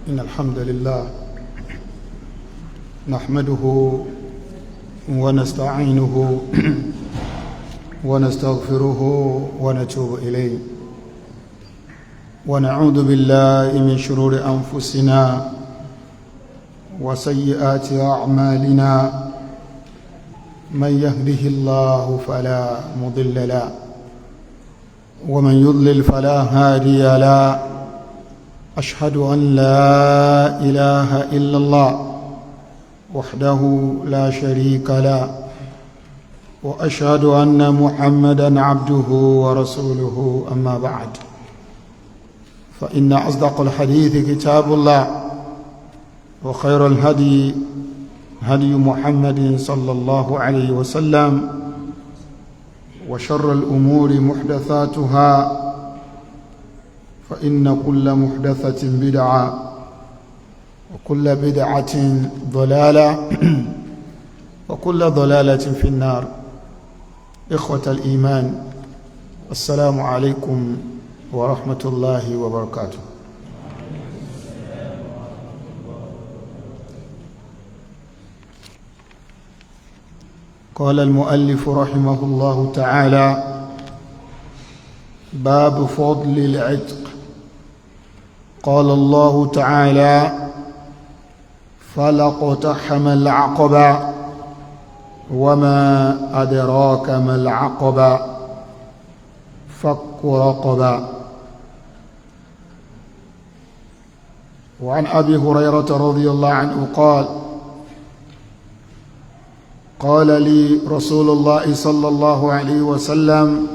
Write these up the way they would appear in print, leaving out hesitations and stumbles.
إن الحمد لله نحمده ونستعينه ونستغفره ونتوب إليه، ونعوذ بالله من شرور أنفسنا وسيئات أعمالنا. من يهده الله فلا مضل له، ومن يضلل فلا هادي له. أشهد أن لا إله إلا الله وحده لا شريك له، وأشهد أن محمدا عبده ورسوله. أما بعد، فإن أصدق الحديث كتاب الله، وخير الهدي هدي محمد صلى الله عليه وسلم، وشر الأمور محدثاتها، فإن كل محدثة بدعة، وكل بدعة ضلالة، وكل ضلالة في النار. إخوة الإيمان، السلام عليكم ورحمة الله وبركاته. قال المؤلف رحمه الله تعالى: باب فضل العتق. قال الله تعالى: فلا اقتحم العقبة وما أدراك ما العقبة، فك رقبة. وعن أبي هريرة رضي الله عنه قال: قال لي رسول الله صلى الله عليه وسلم: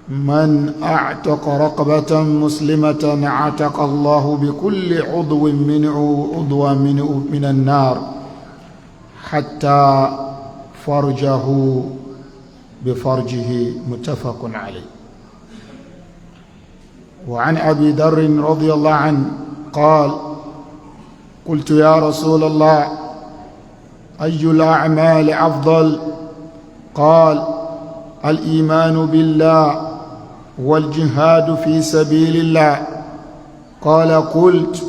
من أعتق رقبة مسلمة عتق الله بكل عضو منه عضوا منه من النار حتى فرجه بفرجه. متفق عليه. وعن أبي ذر رضي الله عنه قال: قلت يا رسول الله، أي الأعمال أفضل؟ قال: الإيمان بالله والجهاد في سبيل الله. قال: قلت: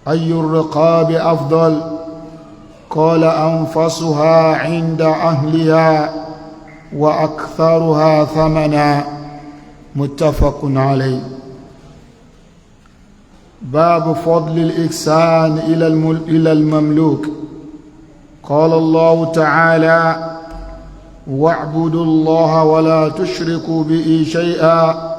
أي الرقاب أفضل؟ قال: أنفسها عند أهلها وأكثرها ثمنا. متفق عليه. باب فضل الإحسان إلى المملوك. قال الله تعالى: واعبدوا الله ولا تشركوا به شيئا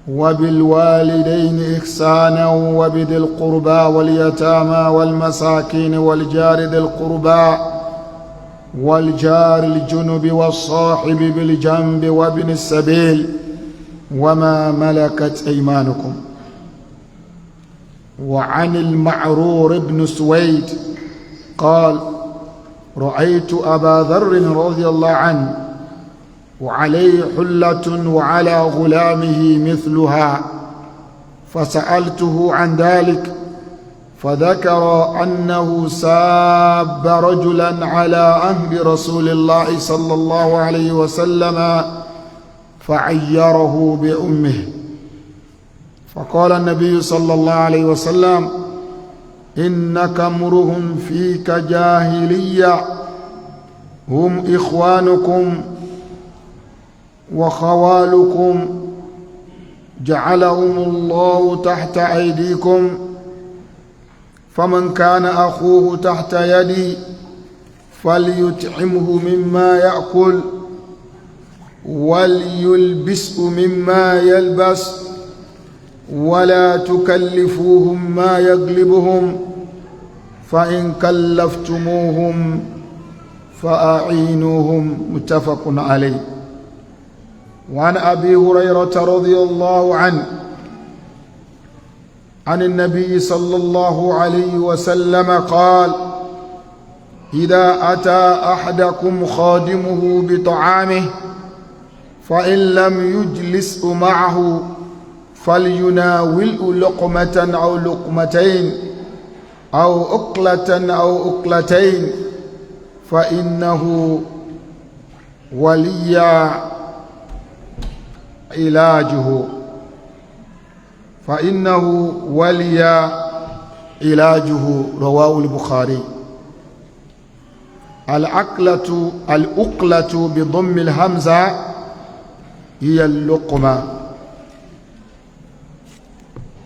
وبالوالدين إحسانا وبذي القربى واليتامى والمساكين والجار ذي القربى والجار الجنب والصاحب بالجنب وابن السبيل وما ملكت أيمانكم. وعن المعرور بن سويد قال: رأيت أبا ذر رضي الله عنه وعليه حلة وعلى غلامه مثلها، فسألته عن ذلك فذكر أنه ساب رجلا على عهد رسول الله صلى الله عليه وسلم فعيره بأمه، فقال النبي صلى الله عليه وسلم: إنك امرؤ فيك جاهلية، هم إخوانكم وخوالكم، جعلهم الله تحت أيديكم، فمن كان أخوه تحت يدي فليطعمه مما يأكل وليلبسه مما يلبس، ولا تكلفوهم ما يغلبهم، فإن كلفتموهم فأعينوهم. متفق عليه. وعن أبي هريرة رضي الله عنه عن النبي صلى الله عليه وسلم قال: إذا أتى أحدكم خادمه بطعامه فإن لم يجلس معه فليناوله لقمة أو لقمتين أو أكلة أو أكلتين، فإنه ولي علاجه. فإنه ولي علاجه. رواه البخاري. الأكلة الأقلة بضم الهمزة هي اللقمة.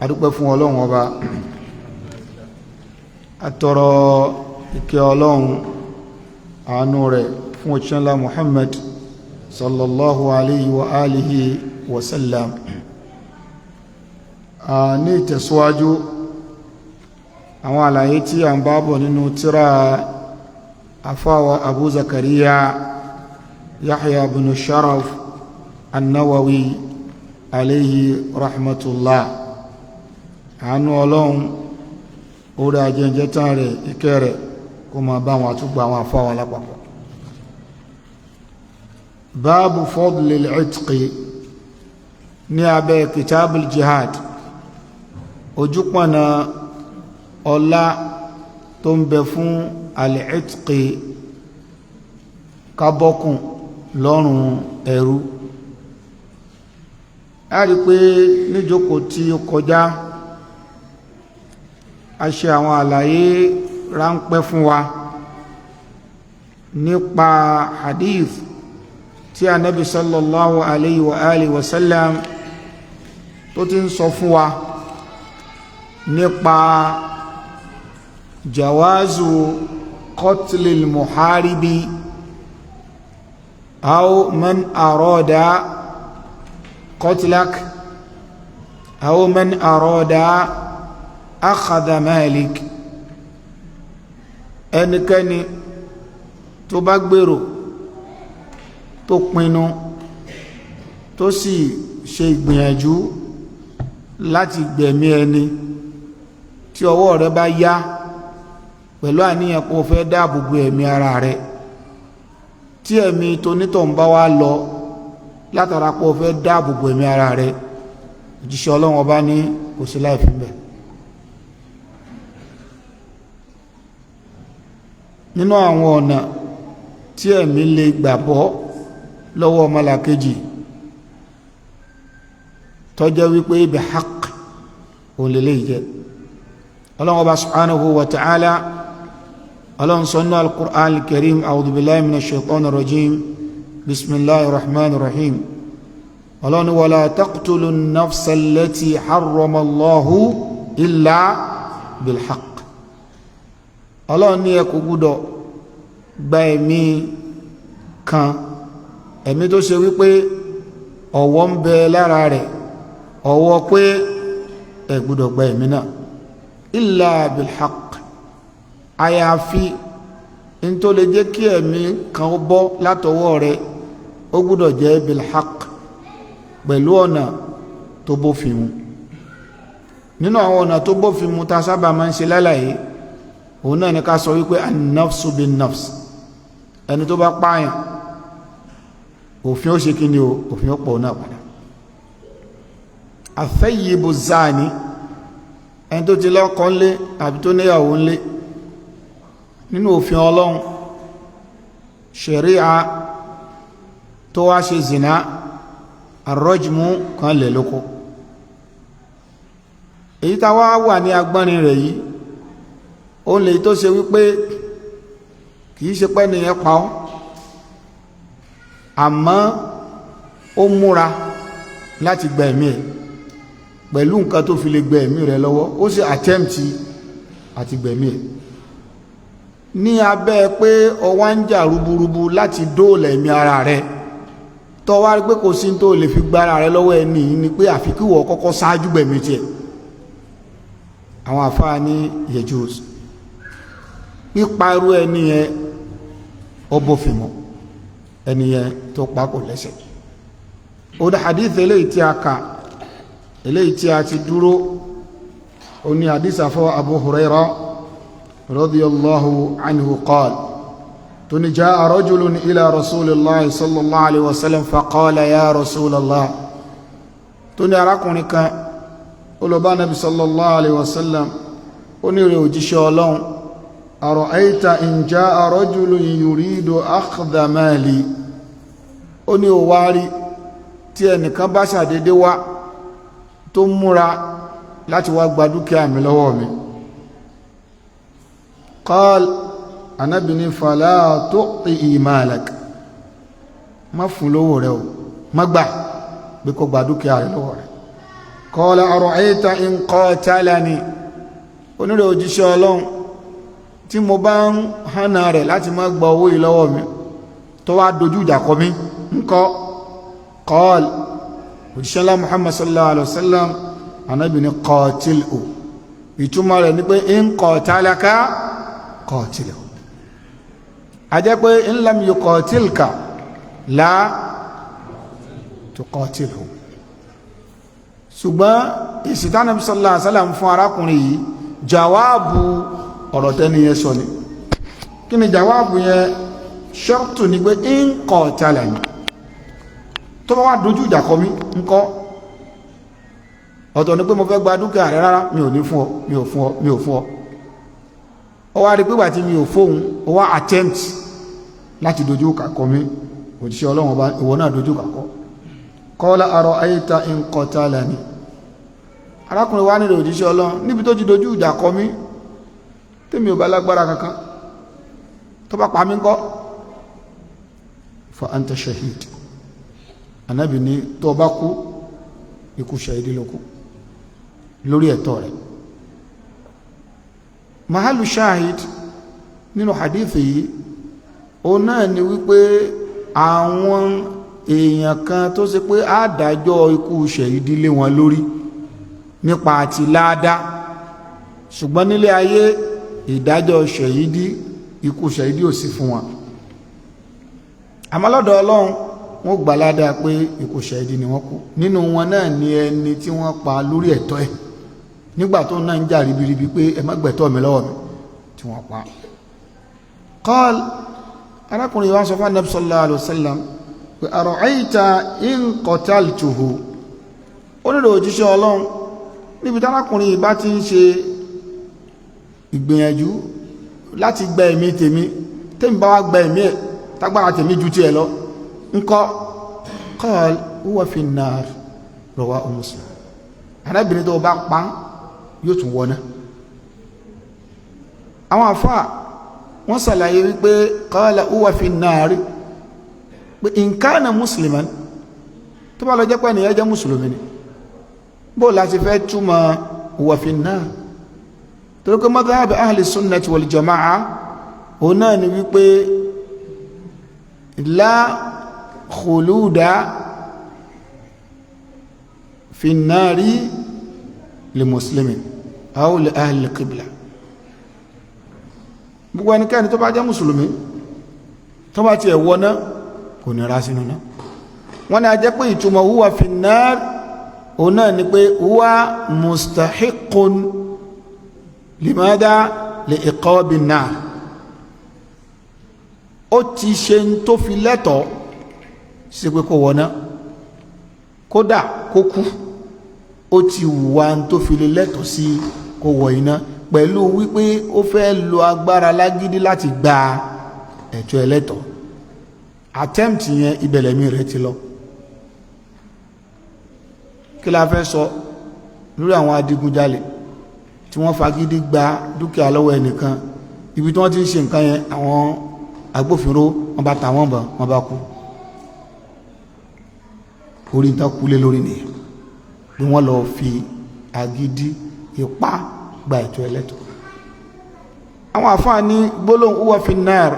Adúpẹ́ fún Ọlọ́run Ọba, atọrọ ìkẹ́ Ọlọ́run, àánú rẹ̀ fún òjíṣẹ́ ńlá Muhammad sallallahu alayhi wa alihi wa sallam. Ní ìtẹ̀síwájú àwọn àlàyé tí a ń bá bọ̀ nínú tírà afáwa Abu Zakariya Yahya bin Sharaf An-Nawawi alayhi rahmatullah, àánú Ọlọ́run, orí ajẹ́jẹ́ tán rẹ̀, ìkẹ́ rẹ̀ kó máa bá wọn àtúgbà àwọn afáwa lápapọ̀. Báàbù fadlil itqi ní abẹ́ kitabul jihad, ojúpọ̀nà ọlá tó ń bẹ fún al-itqi, kábọ́kùn lọ́rùn ẹrú. A rí pé níjókòó tí ó kọjá, a ṣe àwọn àlàyé ráńpẹ́ fún wa nípa hadith tí Ànábì sallallahu alayhi wa alihi wa sallam tó ti ń sọ fún wa nípa jawazu qatlil muharibi aw man arada qatlak aw man arada akhadha malik. Ẹnikẹ́ni tó bá gbèrò, tó pinnu, tó sì ṣe ìgbìyànjú láti gbẹ̀mí ẹni, tí ọwọ́ rẹ̀ bá yá pẹ̀lú àníyàn kó fẹ́ dáàbò bo ẹ̀mí ara rẹ̀, tí ẹ̀mí tonítọ̀ ń bá wá lọ látara kó fẹ́ dáàbò bo ẹ̀mí ara rẹ̀, òjíṣẹ́ Ọlọ́run Ọba ní kò sí láì fi bẹ́ẹ̀. Nínú àwọn ọ̀nà tí ẹ̀mí lè gbà bọ́ lọ́wọ́ ọmọlàkejì tó jẹ́ wípé ibi haqq òun lè lè jẹ́, Ọlọ́run Ọba subhanahu wa ta'ala, Ọlọ́run sọ nínú al-Qur'an al-Karim: a'udhu billahi minash shaitanir rajim, bismillahir rahmanir rahim. Ọlọ́run: wala taqtulu an-nafsa allati harrama Allahu illa bil-haqq. Ọlọ́run ní ẹ kò gbúdọ̀ gba ẹ̀mí kan, ẹ̀mí tó ṣe wípé ọ̀wọ́ ń bẹ lára rẹ̀, ọ̀wọ́ pé ẹ gbúdọ̀ gba ẹ̀mí náà, illa bilhaq, àyàfi n tó lè jẹ́ kí ẹ̀mí kan bọ́ látọwọ́ rẹ̀, ó gbúdọ̀ jẹ́ bilhaq, pẹ̀lú ọ̀nà tó bófin mu. Nínú àwọn ọ̀nà tó bófin mu ta sábà máa ń ṣe lálàyé, òun náà ni ká sọ wípé an-nafsu bin-nafs. Ẹni tó bá pààyàn, òfin ó ṣe kí ni o? Òfin ó pọ̀ náà padà. Àfẹ́yìbò zani, ẹni tó ti lọ́kọ ńlé àbí tó níyàwó ńlé, nínú òfin Ọlọ́run, ṣẹ̀ríà, tó wá ṣe zina, àrọ́jùmú kan lẹ̀ lóko. Èyí tá wá wà ní agbọ́nrin rẹ̀ yìí, ó lè tó ṣe wípé kìí ṣe pé nìyẹn pa ọ́, àmọ́ ó múra láti gba ẹ̀mí ẹ̀ pẹ̀lú nǹkan tó fi lè gba ẹ̀mí rẹ̀ lọ́wọ́, ó sì attempt àti gbẹ̀mí ẹ̀. Ní abẹ́ pé ọwá ń jà rúburúbu láti dóòlà ẹ̀mí ara rẹ̀, tó wá rí pé kò sí tó lè fi gbára rẹ̀ lọ́wọ́ ẹni ni pé àfi kí wọ́n kọ́kọ́ ṣáájú gbẹ̀mí tiẹ̀, àwọn àfáà ní yejus, pípa irú ẹni yẹn, ó bófin mu, ẹni yẹn tó pa kò lẹ́sẹ̀. Ó dá hadith eléyìí tí a kà, eléyìí tí a ti dúró, ó ní hadith àfọwọ́ Abu Hurairah radiyallahu anhu qala, tóní: jaa rajulun ila rasulillahi sallallahu alayhi wa sallam faqala ya rasulallah. Tóní arákùnrin kan ó lọ bá nabi sallallahu alayhi wa sallam, ó ní: rẹ̀ òjíṣẹ́ Ọlọ́run, ara'ayta in jaa rajulun yuridu akhdha mali. Ó ní ó wá rí tí ẹnìkan bá ṣàdédé wá Tó múra láti wá gba dúkìá mi lọ́wọ́ mi. Qal, Ànábì ní, fala tu'ti malak, má fún lówó rẹ̀ o, má gbà pé kó gba dúkìá rẹ̀ lọ́wọ́ rẹ̀. Qala ara'ayta in qatalani. Onírẹ̀ òjíṣẹ́ Ọlọ́run, tí mo bá ń hánà rẹ̀ láti má gba owó yìí lọ́wọ́ mi, tó wá dojú ìjà kọ mí ńkọ́? Qal, òjíṣẹ́ ńlá Muhammad sallallahu alaihi wasallam, Ànábì ní, qatilhu. Ìtumọ̀ rẹ̀ ní pé in qatalaka qatilhu, a jẹ́ pé in lam yuqatilka la tuqatilhu. Ṣùgbọ́n ìsìtánàbí sallallahu alaihi wasallam fún arákùnrin yìí, jàwáàbù ọ̀rọ̀ tẹ́ni yẹn sọ ni. Kí ni jàwáàbù yẹn? Ṣọ́ọ̀tù ni pé in qatalani, tó bá wá dojú ìjà kọ mí ńkọ́? Ọ̀tọ̀ ni pé mo fẹ́ gba dúkìá rẹ, rárá, mi ò ní fún ọ, mi ò fún ọ, mi ò fún ọ. Ó wá rí pé wà tí mi ò fóun, ó wá attempt láti dojú ìjà kọ mí. Òjíṣẹ́ Ọlọ́run ọba, ìwọ náà dojú ìjà kọ. Qala ara'ayta in qatalani. Arákùnrin wa nílò, òjíṣẹ́ Ọlọ́run, níbi tó ti dojú ìjà kọ mí, tèmi ò bá lágbára kankan, tó bá pa mí ńkọ́? Fa anta shahid. Ànábì ní tó bá kú, ikú shahidi ló kú lórí ẹ̀tọ́ rẹ̀. Mahalu shahid nínú hadithi yìí, ó náà ni wípé àwọn èèyàn kan tó ṣe pé àdájọ́ ikú shahidi lé wọn lórí nípa àti láàdá, ṣùgbọ́n nílé ayé, ìdájọ́ ṣẹ̀yídí, ikú ṣẹ̀yídí ò sí fún wọn. Àmọ́ lọ́dọ̀ Ọlọ́run, wọ́n gbà ládàá pé ikú ṣẹ̀yídí ni wọ́n kú. Nínú wọn náà ni ẹni tí wọ́n pa lórí ẹ̀tọ́ ẹ̀ nígbà tó náà ń jà ribiribi pé ẹ má gbẹ̀tọ́ mi lọ́wọ́ mi, tí wọ́n pa. Qal, arákùnrin wa sọ fún Anabi sallallahu alaihi wasallam pé ara'ayta in qataltuhu. Ó nílò, òjíṣẹ́ Ọlọ́run, níbi tárákùnrin yìí bá ti ń ṣe ìgbìyànjú láti gba ẹ̀mí tèmi, tèmi bá wá gba ẹ̀mí ẹ̀, tágbára tèmi ju tiẹ̀ lọ ńkọ́? Qal huwa fi nnar, rawahu Muslim. Arábìnrin tó bá pa yóò tún wọná. Àwọn àfáà wọ́n ṣàlàyé wípé qala huwa fi nnar pé in kana musliman, tó bá lọ jẹ́ pé ẹnìyẹn jẹ́ mùsùlùmí ni, bó láti fẹ́ túmọ̀ huwa fi nnar? Torí pé madhhab ahli sunnati wal jama'a, òun náà ni wípé la khuluda fi nnari li muslimin aw li ahli qibla. Gbogbo ẹnikẹ́ni tó bá jẹ́ mùsùlùmí, tó bá tiẹ̀ wọná, kò ní ra sínú náà. Wọ́n ní a jẹ́ pé ìtumọ̀ huwa fi nnar, òun náà ni pé huwa mustahiqun limada li iqabi nnar, ó ti ṣe ń tó fi lẹ́tọ̀ọ́ sí pé kó wọná, kódà kó kú, ó ti wùwà ń tó fi lè lẹ́tọ̀ọ́ sí kó wọ iná pẹ̀lú wípé ó fẹ́ lo agbára lágídí láti gba ẹ̀tọ́ ẹlẹ́tọ̀ọ́. Attempt yẹn, ibẹ̀lẹ̀mí rẹ̀ ti lọ. Kí la fẹ́ sọ lórí àwọn adigunjalè tí wọ́n fagídí gba dúkìá lọ́wọ́ ẹnìkan? Ibi tí wọ́n ti ń ṣe nǹkan yẹn, àwọn agbófinró wọ́n bá ta wọ́n bọ̀, wọ́n bá kú. Orí nǹkan kú lé lórí nìyẹn, bí wọ́n lọ fi agídí ipá gba ẹ̀tọ́ ẹlẹ́tọ̀. Àwọn àfáà ní gbólóhùn huwa fi nar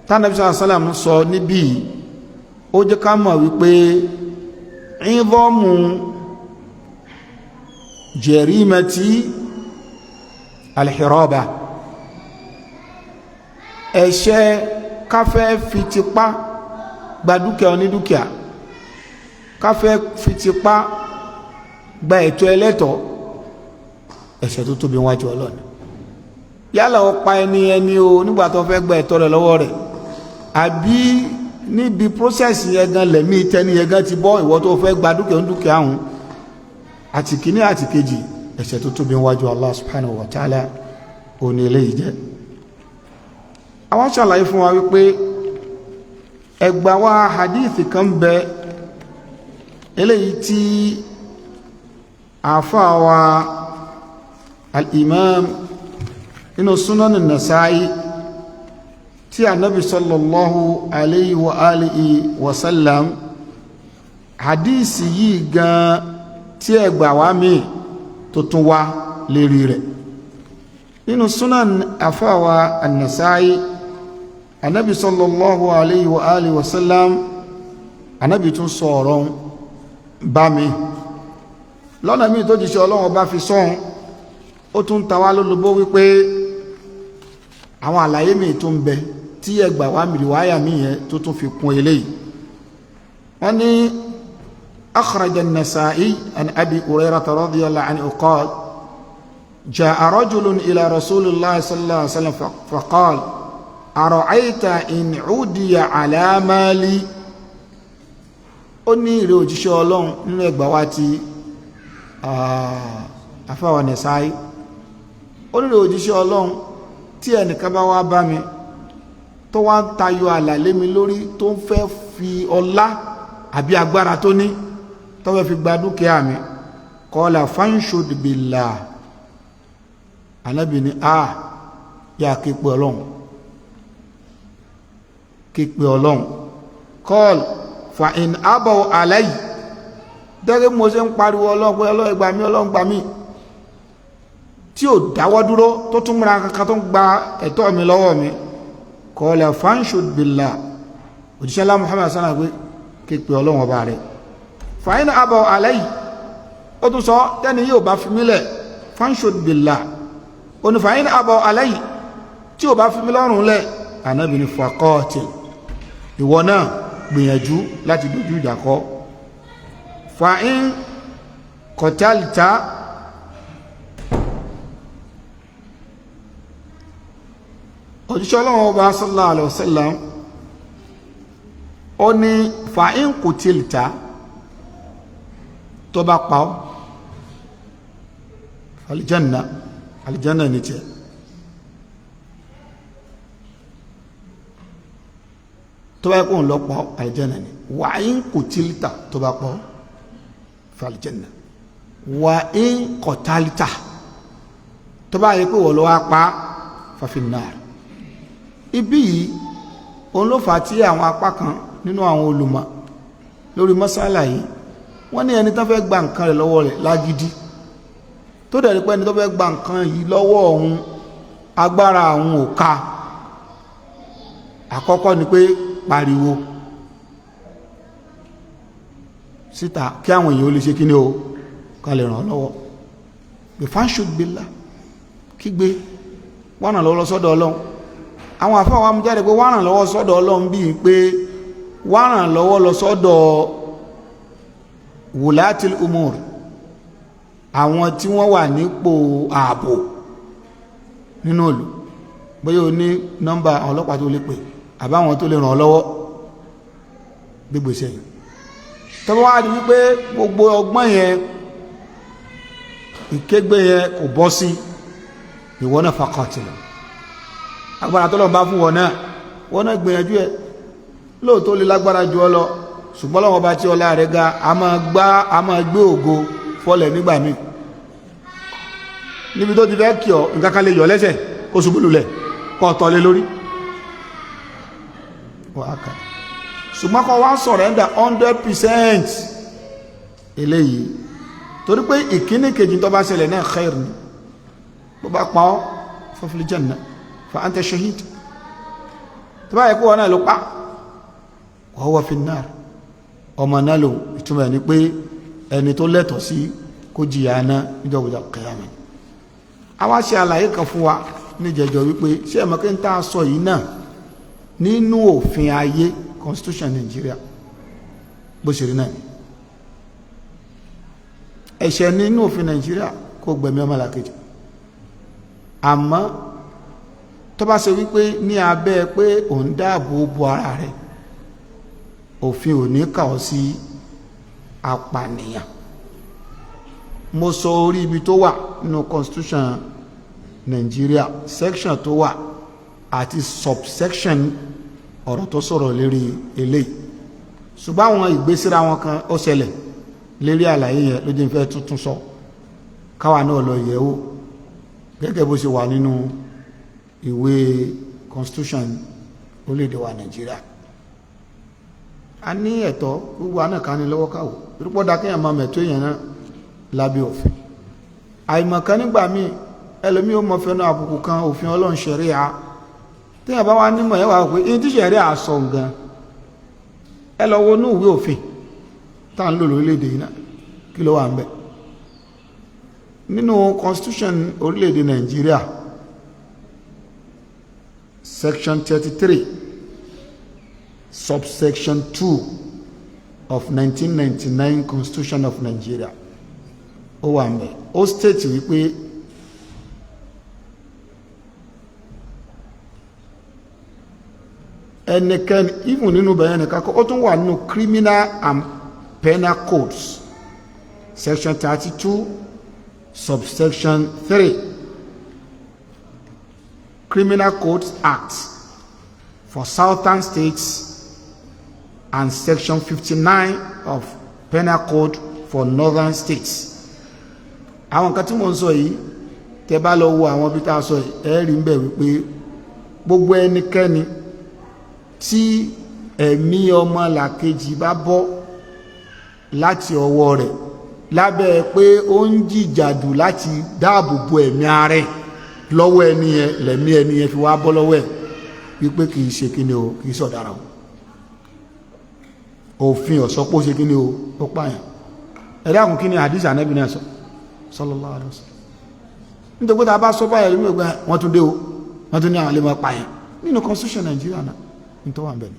tánàbí sàlám sọ níbí, ó jẹ́ ká mọ̀ wípé ìdọ́mù jarimati alhiraba, ẹ̀ṣẹ̀ káfẹ́ fi tipá gba dúkìá onídúkìá, káfẹ́ fi tipá gba ẹ̀tọ́ ẹlẹ́tọ̀ọ́, ẹ̀ṣẹ̀ tó tóbi wájú Ọlọ́run. Yálà ó pa ẹni ẹni o nígbà tó fẹ́ gba ẹ̀tọ́ rẹ̀ lọ́wọ́ rẹ̀, àbí níbi process yẹn gan lẹ̀mí tẹ́ni yẹn gan ti bọ́, ìwọ tó fẹ́ gba dúkìá dúkìá ọ̀hún, àti kìíní àti kejì, ẹ̀ṣẹ̀ tó tóbi wájú Allah subhanahu wa ta'ala òní eléyìí jẹ́. Àwọn ṣàlàyé fún wa wípé ẹgbà wa hadith kan bẹ eléyìí tí Àfáà wa al-imam inú Sunan Nasa'i tí ànábì sallallahu alayhi wa alihi wa sallam, hadisi yìí gan tí ẹgbà wá mi tó tún wá lérí rẹ̀ nínú Sunan àfáà wa an-Nasa'i, ànábì sallallahu alayhi wa alihi wa sallam, ànábì tún sọ ọ̀rọ̀ bá mi lọ́nà míì tó jíṣẹ́ Ọlọ́run bá fi sọ́hun. Ó tún ta wá lólobó wípé àwọn àlàyé míì tó ń bẹ tí ẹgbà wá mìrìwáyà míì yẹn tó tún fi kún eléyìí. Wọ́n ní أخرج النسائي عن أبي هريرة رضي الله عنه قال: جاء رجل إلى رسول الله صلى الله عليه وسلم فقال: أرأيت إن عدي على مالي. Ó ní, ìrẹ òjíṣẹ́ Ọlọ́run, nínú ẹgbà wá ti àfáwà Nẹ̀sáì, ó nílò òjíṣẹ́ Ọlọ́run, tí ẹnìkan bá wá bá mi tó wá ń tayọ àlà lé mi lórí, tó ń fẹ́ fi ọlá àbí agbára tó ní, tó fẹ́ fi gba dúkìá mi. قال: فانشد بالله. Ànábì ní a yà képe Ọlọ́run, képe Ọlọ́run. قال: فإن أبوا علي. Dẹ́gẹ́ mo ṣe ń pariwo Ọlọ́run pé Ọlọ́run gbà mí, Ọlọ́run gbà mí, tí ò dáwọ́ dúró, tó tún múra kankan tó ń gba ẹ̀tọ́ mi lọ́wọ́ mi. قال: فانشد بالله. Òjíṣẹ́ lá Muhammad sánà pé képe Ọlọ́run ọba rẹ̀. فإن أبوا علي. Ó tún sọ, tẹ́ni yóò bá fi mílẹ̀, فانشد بالله. Ó ní فإن أبوا علي, tí ò bá fi mí lọ́rùn lẹ̀, Ànábì ní فقاتل, ìwọ náà gbìyànjú láti dojú ìjà kọ. فإن قتلت. Òjíṣẹ́ Ọlọ́run ọba صلى الله عليه وسلم, ó ní فإن قتلت, tó bá pa ọ́, الجنة, alìjánà ní tiẹ̀. Tó bá yẹ kó ń lọ pa ọ́, alìjánà ní. وإن قتلت, tó bá pa ọ́, فالجنة. وإن قتلت, tó bá yẹ pé wọ́n lọ wá pa, ففي النار. Ibi yìí òun ló fà á tí àwọn apá kan nínú àwọn olùmọ̀ lórí mọ́sálà yìí, wọ́n ní ẹni tó fẹ́ gba nǹkan rẹ̀ lọ́wọ́ rẹ̀ lágídí, tó dẹ̀ rí pé ẹni tó fẹ́ gba nǹkan yìí lọ́wọ́ òun, agbára àwọn ò ká. Àkọ́kọ́ ni pé pariwo síta kí àwọn èèyàn ó lè ṣe kí ni o, ká lè ràn ọ́ lọ́wọ́. فانشد بالله, kígbe wọ́n ràn lọ́wọ́ sọ́dọ̀ Ọlọ́run. Àwọn àfáà wa mú jáde pé wọ́n ràn lọ́wọ́ sọ́dọ̀ Ọlọ́run bíi pé wọ́n ràn lọ́wọ́ lọ sọ́dọ̀ ولاة الأمور, àwọn tí wọ́n wà nípò ààbò nínú ìlú, bóyá o ní nọ́mbà àwọn ọlọ́pàá tó lè pè àbáwọn tó lè ràn ọ́ lọ́wọ́ gbégbèsè yìí. Tọ́wọ́ wá di wípé gbogbo ọgbọ́n yẹn, ìkégbé yẹn kò bọ́ sí, ìwọ náà فقاتل. Agbára tọ́lọ̀ bá fún wọn náà, wọn náà gbìyànjú ẹ̀. Lóòótọ́ lè lágbára ju ọ lọ, ṣùgbọ́n lọ́wọ́ bá tí ọlá rẹ̀ ga, a máa gbá, a máa gbé ògo fọlẹ̀ nígbà míì. Níbi tó ti fẹ́ kí ọ, nǹkan kan lè yọ lẹ́sẹ̀ kó ṣubú lulẹ̀ kó tọ́ lé lórí. Ṣùgbọ́n kọ́ wá surrender 100% eléyìí, torí pé ìkíní kejì tó bá ṣẹlẹ̀ náà خير ni. Bó bá pa ọ́, ففي الجنة فأنت شهيد. Tó bá yẹ kó wọn náà ló pa, وهو في النار, ọmọ náà lò. Ìtumọ̀ ẹ̀ ni pé ẹni tó lẹ́tọ̀ọ́ sí kó jìyà náà níjọ́ kẹyàmẹ́. A wá ṣe àlàyé kan fún wa níjẹjọ wípé ṣé ẹ̀mọ́ kí n tá a sọ yìí náà nínú òfin ayé, constitution Nigeria, bó ṣe rí náà ni ẹ̀ṣẹ̀ nínú òfin Nàìjíríà kó gbẹ̀mí ọmọlàkejì. Àmọ́ tó bá ṣe wípé ní abẹ́ pé òun dáàbò bo ara rẹ̀, òfin ò ní kà ọ́ sí apànìyàn. Mo sọ orí ibi tó wà nínú constitution Nàìjíríà, section tó wà àti subsection ọ̀rọ̀ tó sọ̀rọ̀ lérí eléyìí. Ṣùgbọ́n àwọn ìgbésíra wọn kan ó ṣẹlẹ̀ lérí àlàyé yẹn ló jẹ́ n fẹ́ tuntun sọ. Káwa náà lọ yẹ̀ wò gẹ́gẹ́ bó ṣe wà nínú ìwé constitution orílẹ̀-èdè wa Nàìjíríà. A ní ẹ̀tọ́ gbogbo àná ká ní lọ́wọ́ káwò rúpọ́ dá kéèyàn máa mẹ̀tọ́ èèyàn náà lábẹ́ òfin. Àìmọ̀kan nígbà míì, ẹlòmíì ó mọ fẹnu àbùkù kan òfin Ọlọ́run, ṣẹ̀ríà. Téèyàn bá wá nímọ̀ ẹ̀ wá pé ní tí ṣẹ̀ríà sọ gan, ẹ lọ wo inú ìwé òfin tá à ń lò lórílẹ̀‐èdè yìí náà, kí ló wà ń bẹ̀ nínú constitution orílẹ̀-èdè Nàìjíríà? Section 33 subsection 2 of 1999 Constitution of Nigeria, ó wà ń bẹ̀. Ó state wípé ẹnikẹ́ni, even nínú bẹ̀rẹ̀ nìkan kọ́, ó tún wà nínú Criminal and Penal Codes, section 32 subsection 3, Criminal Codes Act for Southern states and section 59 of Penal Code for Northern states. Àwọn nǹkan tí mo ń sọ yìí, tẹ́ bá lọ wo àwọn bí tá a sọ yìí, ẹ rí ń bẹ̀ wípé gbogbo ẹnikẹ́ni tí ẹ̀mí ọmọ làkejì bá bọ́ láti ọwọ́ rẹ̀ lábẹ́ pé ó ń jìjàdù láti dáàbò bo ẹ̀mí ara ẹ̀ lọ́wọ́ ẹni yẹn, lẹ̀mí ẹni yẹn fi wá bọ́ lọ́wọ́ ẹ̀, wípé kì í ṣe kíni o, kì í ṣọ̀daràn o. Òfin ọ̀sọ́pọ̀ ṣe kíni o, ó pààyàn. Ẹ̀dá kún kí ni hadith Ànábì náà sọ, sallallahu alaihi wasallam? Nítorí pé tá a bá sọ báyìí lómi ìgbà wọ́n tún dé o, wọ́n tún ní àwọn lè máa pààyàn. Nínú constitution Nàìjíríà náà, nítorí wà ń bẹ̀ ni.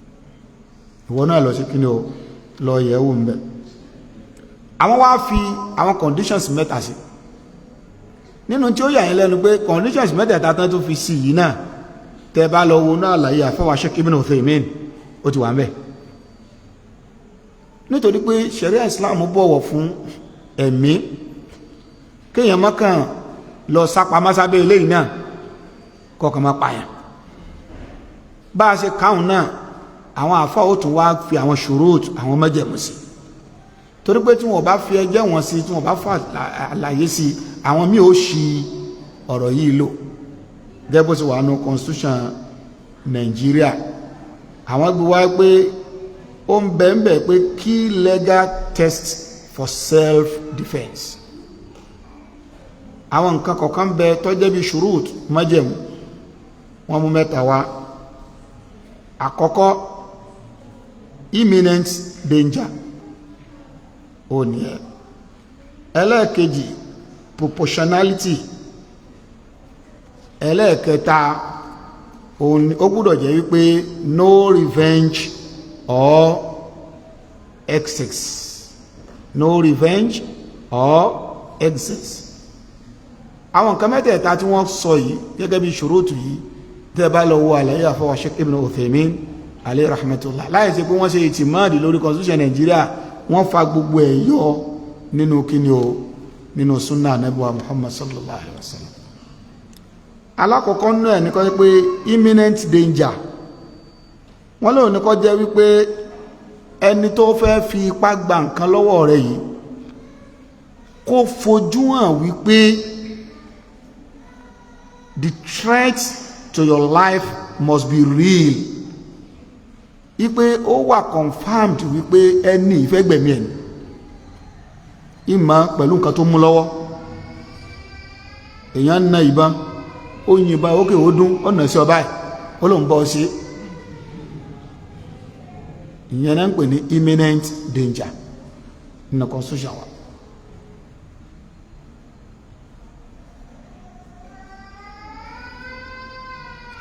Ìwọ náà lọ sí kíni o, lọ yẹ̀ wò ń bẹ̀. Àwọn wá fi àwọn conditions mẹ́ta sí nínú tí ó yà yín lẹ́nu pé conditions mẹ́tẹ̀ẹ̀ta tán tó fi sí yìí náà, tẹ́ bá lọ wo náà àlàyé àfọwà Sheikh Ibn Uthaymin, ó ti wà ń bẹ̀. Nítorí pé sharia Islam bọ̀wọ̀ fún ẹ̀mí, kéèyàn mọ́kàn lọ sápamọ́ sábẹ́ eléyìí náà kọkàn máa pààyàn. Bá a ṣe káwọn náà, àwọn àfáà ó tún wá fi àwọn shurut, àwọn májẹ̀mú sí, torí pé tí wọ́n bá fi ẹjẹ́ wọn sí, tí wọ́n bá fà àlàyé sí, àwọn míì ó ṣì ọ̀rọ̀ yìí lò. Gẹ́gẹ́ bó ṣe wà nù constitution Nàìjíríà, àwọn gbé wá pé ó ń bẹ ń bẹ pé key legal test for self-defence. Àwọn nǹkan kọ̀ọ̀kan bẹ tó jẹ́ bí shurut, májẹ̀mú. Wọ́n mú mẹ́ta wá. Àkọ́kọ́, imminent danger, ó ní ẹ. Ẹlẹ́ẹ̀kejì, proportionality. Ẹlẹ́ẹ̀kẹta, ó gbúdọ̀ jẹ́ wípé no revenge or excess, no revenge or excess. Àwọn nǹkan mẹ́tẹ̀ẹ̀ta tí wọ́n sọ yìí gẹ́gẹ́ bí ṣòrótù yìí, tẹ́ bá lọ wo àlàyé àfọwà Sheikh Ibn Uthaymin alayhi rahmatullah, láì ṣe pé wọ́n ṣe ìtìmọ́ọ̀dì lórí constitution Nàìjíríà, wọ́n fa gbogbo ẹ̀ yọ nínú kíni o, nínú sunna anabiwa Muhammad sallallahu alayhi wa sallam. Alákọ̀ọ́kọ́ náà ní kọ́ pé imminent danger, wọ́n lóun ní kọ́ jẹ́ wípé ẹni tó fẹ́ fi ipá gba nǹkan lọ́wọ́ rẹ̀ yìí, kó fojú hàn wípé the threat to your life must be real, wípé ó wà confirmed wípé ẹni ìfẹ́ gbẹ̀mí ẹni ìmọ̀ pẹ̀lú nǹkan tó mú lọ́wọ́. Èèyàn ń na ìbọn, ó yìnbọn ókè, ó dún ọ̀nà sí ọba ẹ̀, ó lóun bọ́ sí. Ìyẹn náà ń pè ní imminent danger nínú constitution wa.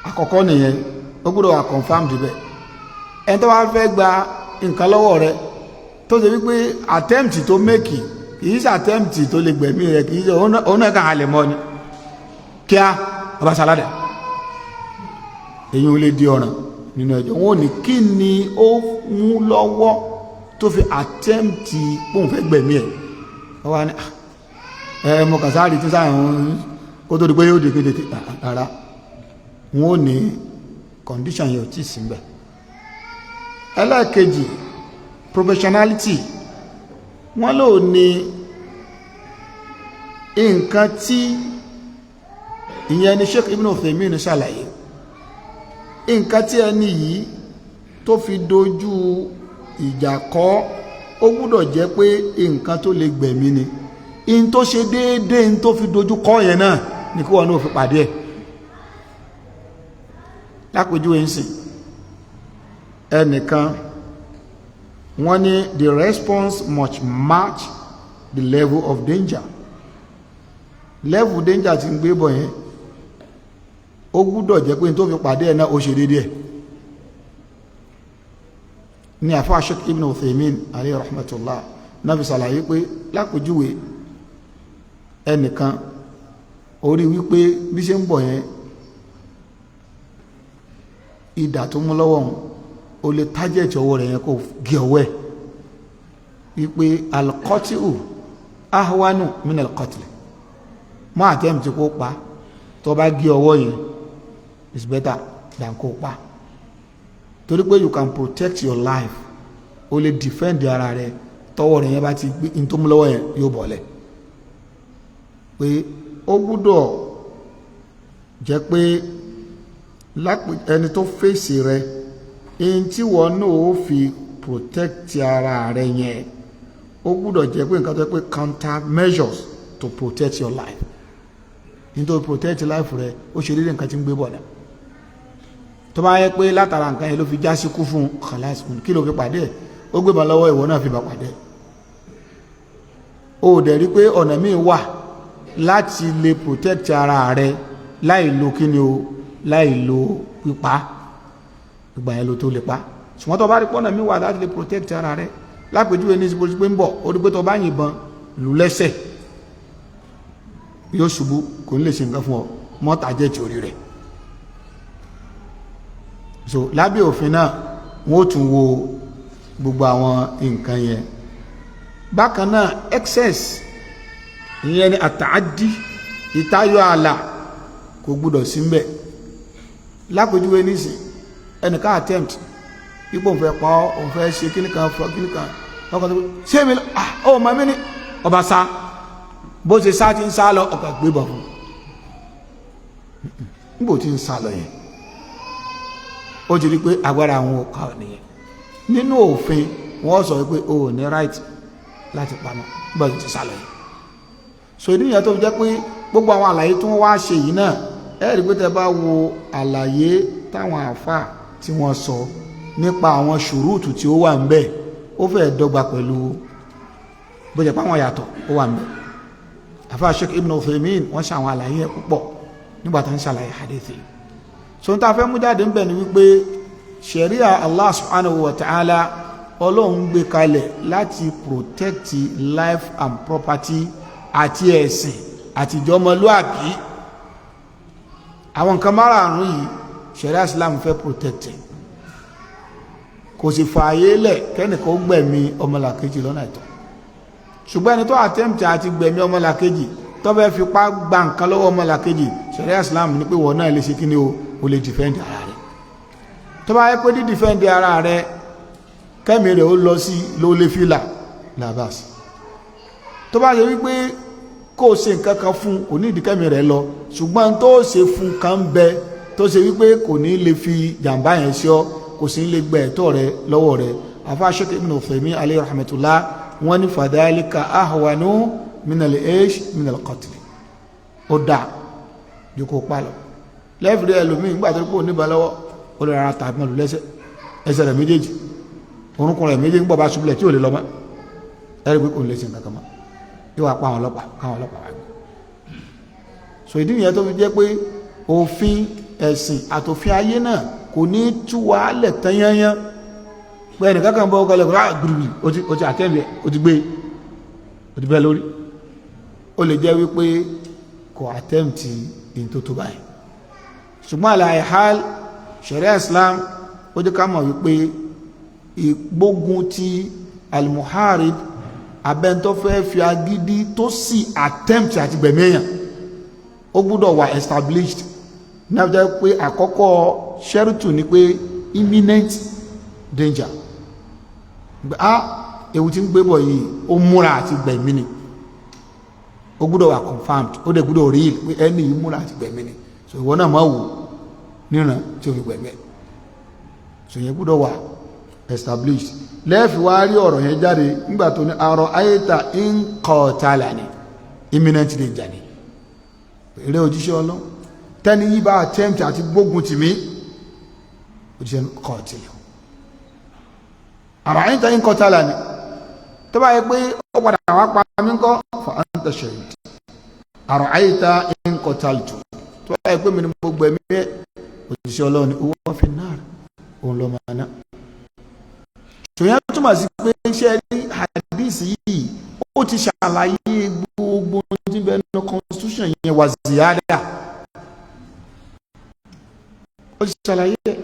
Àkọ́kọ́ nìyẹn, ó gbọ́dọ̀ wà confirmed bẹ́ẹ̀. Ẹni tó wá fẹ́ gba nǹkan lọ́wọ́ rẹ̀, tó ṣe wípé attempt tó make kìí ṣe attempt tó lè gbẹ̀mí rẹ̀, kìí ṣe òun náà kàn á lè mọ́ ni kíá ọba sáládà, èyí ò lè di ọ̀ràn nínú ẹjọ́. Wọn ò ní kí ni ó mú lọ́wọ́ tó fi attempt pòun fẹ́ gbẹ̀mí ẹ̀. Wọ́n wá ní ẹ mo kàn sáré tí sáà kó tó di pé yóò di kéde rárá. Wọn ò ní condition yẹn ò tí ì sí mbẹ̀. Ẹlẹ́ẹ̀kejì, proportionality, wọ́n lò ní Nǹkan tí ìyẹn ni Sheikh Ibn Uthaymin ṣàlàyé, nǹkan tí ẹni yìí tó fi dojú ìjà kọ, ó gbúdọ̀ jẹ́ pé nǹkan tó lè gbẹ̀mí ni. In tó ṣe déédéé in tó fi dojú kọ yẹn náà ní kí wọ́n náà fi pàdé ẹ̀. Lápèjúwe ń sìn, ẹnìkan, wọ́n ní the response must match the level of danger. Level danger tí ń gbé bọ̀ yẹn, ó gbúdọ̀ jẹ́ pé tó fi pàdé ẹ̀ náà, ó ṣe déédéé ẹ̀. Ní àfáà Sheikh Ibn Uthaymin alayhi rahmatullah náà fi ṣàlàyé pé, lápèjúwe, ẹnìkan orí wípé bí ṣe ń bọ̀ yẹn, ìdà tó mú lọ́wọ́ òun, o lè target ọwọ́ rẹ̀ yẹn kó gé ọwọ́ ẹ̀, wípé القطع أهون من القتل. Mọ́ attempt kó pa, tó bá gé ọwọ́ yẹn is better than kó pa, torí pé you can protect your life, o lè defend ara rẹ. Tọwọ́ rẹ̀ yẹn bá ti gbé ní tó mú lọ́wọ́ yẹn, yóò bọ̀lẹ̀. Pé ó gbúdọ̀ jẹ́ pé ẹni tó fèsì rẹ, èyí tí wọ́n náà ó fi protect ara rẹ yẹn, ó gbúdọ̀ jẹ́ pé nǹkan tó yẹ pé counter measures to protect your life, nítorí protect life rẹ, ó ṣe déédéé nǹkan tí ń gbé bọ̀ náà. Tó bá yẹ pé látara nǹkan yẹn ló fi já sí kú fún, khalas. Kí ló fi pàdé ẹ̀? Ó gbé bọn lọ́wọ́, ìwọ náà fi bá pàdé ẹ̀. Ó dẹ̀ rí pé ọ̀nà míì wà láti lè protect ara rẹ láì lo kíni o, láì lo pípa. Ìgbà yẹn ló tó lè pa. Ṣùgbọ́n tó bá rí pọ́nà míì wà láti lè protect ara rẹ, lápèjúwe ní ìsìnkú pé ń bọ̀, ó rí pé tó bá yìnbọn lù lẹ́sẹ̀, yóò ṣubú, kò ní lè ṣe nǹkan fún ọ mọ́, target orí rẹ̀. So lábẹ́ òfin náà, wọ́n ó tún wo gbogbo àwọn nǹkan yẹn. Bákan náà, excess, ìyẹn ni التعدي, ìtayọ ààlà, kò gbúdọ̀ sí mbẹ̀. Lápèjúwe nísìn, ẹnìkan attempt ipò òun fẹ́ pa ọ́, òun fẹ́ ṣe kíní kan fọ́ kíní kan ọkọ̀ tó ṣé mi, ah, ó mọ̀ mí ní ọba sá. Bó ṣe sá ti ń sá lọ, ọkọ̀ gbé bọ̀ fún níbo tí ń sá lọ yẹn, ó ti rí pé agbára àwọn ò ká nìyẹn. Nínú òfin, wọ́n sọ pé o ò ní right láti pamọ́ nígbà tó ti sá lọ yẹn. So ìdí ìyẹn tó fi jẹ́ pé gbogbo àwọn àlàyé tí wọ́n wá ṣe yìí náà, ẹ rí pé tẹ́ bá wo àlàyé táwọn àáfàá tí wọ́n sọ nípa àwọn ṣùrùtù tí ó wà ń bẹ̀, ó fẹ́ dọ́gba pẹ̀lú bó jẹ́ pé àwọn yàtọ̀ ó wà ń bẹ̀. Àfáà Sheikh Ibn Uthaymin, wọ́n ṣe àwọn àlàyé yẹn púpọ̀ nígbà tó ń ṣàlàyé hadithi. So n ta fẹ́ mú jáde ń bẹ̀ ni wípé sharia Allah سبحانه وتعالى, Ọlọ́run gbé kalẹ̀ láti protect life and property àti ẹ̀sìn àti ìjọmọlúàbí. Àwọn nǹkan márààrún yìí, sharia Islam fẹ́ protect. Kò sì fààyè lẹ̀ kẹ́nìkan ó gbẹ̀mí ọmọlàkejì lọ́nà ẹ̀tọ́. Ṣùgbọ́n ẹni tó attempt àti gbẹ̀mí ọmọlàkejì, tó fẹ́ fipá gba nǹkan lọ́wọ́ ọmọlàkejì, sharia Islam ní pé wọ́n náà lè ṣe kí ni o, o lè defend ara rẹ̀. Tó bá yẹ pé dí defend ara rẹ̀, kẹ́mi rẹ̀ ó lọ sí ló lè fìlà labas. Tó bá ṣe wípé kó o ṣe nǹkan kan fún, kò ní ìdí kẹ́mi rẹ̀ lọ, ṣùgbọ́n tó ṣe fún kan bẹ tó ṣe wípé kò ní lè fi jàǹbá yẹn ṣe ọ́, kò sí lè gbẹ ẹ̀tọ́ rẹ̀ lọ́wọ́ rẹ̀. Àfáà Sheikh Ibn Uthaymin alayhi rahmatullah, wọ́n ní فذلك أهون من الإيش من القتل. Ó dáa ju kó pa lọ. Lẹ́fìrí ẹlòmíì, nígbà tó kó níbà lọ́wọ́, ó lè rárá tàbí mọ́lù lẹ́sẹ̀, ẹsẹ̀ rẹ̀ méjèèjì, orúnkún rẹ̀ méjèèjì, ń gbọ́ bá ṣubúlẹ̀ tí ò lè lọ mọ́, ẹ̀rí pé kò lè ṣe nǹkan kan mọ́, yóò wá pa àwọn ọlọ́pàá, káwọn ọlọ́pàá wá gbé. So ìdí nìyẹn tó fi jẹ́ pé òfin ẹ̀sìn àtòfin ayé náà kò ní tú wa lẹ̀ tán yányán, pé ẹnìkan kan bọ́ ọkọ̀ lẹ́kọ̀ọ́ gbùrùgbùrù, ó ti àtẹ́ǹbẹ̀, ó ti gbé, ó ti bẹ́ lórí. Ó lè jẹ́ wípé kò attempt in tó tó báyìí. Ṣùgbọ́n على أي حال, sharia Islam ó jẹ́ ká mọ̀ wípé ìgbógun ti المحارب, abẹ́ntọ́ fẹ́ fi agídí tó sì attempt àti gbẹ̀mí èèyàn, ó gbúdọ̀ wà established náà. Jẹ́ pé àkọ́kọ́ ṣẹ́rùtù ni pé imminent danger, ah, ewu tí ń gbé bọ̀ yìí, ó múra àti gbẹ̀mí ni. Ó gbúdọ̀ wà confirmed, ó dẹ̀ gbúdọ̀ rí pé ẹni yìí múra àti gbẹ̀mí ni. So ìwọ náà máa wò níran tí ó fi gbẹ̀mí ẹ̀. So yẹn gbúdọ̀ wà established. Lẹ́ẹ̀fì wá rí ọ̀rọ̀ yẹn jáde nígbà tó ní أرأيت إن قاتلني, imminent danger ni. Eré òjíṣẹ́ Ọlọ́run, tẹ́ni yí bá attempt àti gbógun tì mí, òjíṣẹ́ قاتله. أرأيت إن قتلني, tó bá yẹ pé ó padà wá pa mí ńkọ́? فأنت شهيد. أرأيت إن قتلته, tó bá yẹ pé mi ni mo gbẹ̀mí ẹ̀, òjíṣẹ́ Ọlọ́run ni هو في النار, òun lọ́ máa ná. Tòyẹ́ túmọ̀ sí pé iṣẹ́ rí hadith yìí, ó ti ṣàlàyé gbogbo tí bẹ́ẹ̀ nínú constitution yẹn wà ziyada. Ó ti ṣàlàyé ẹ̀.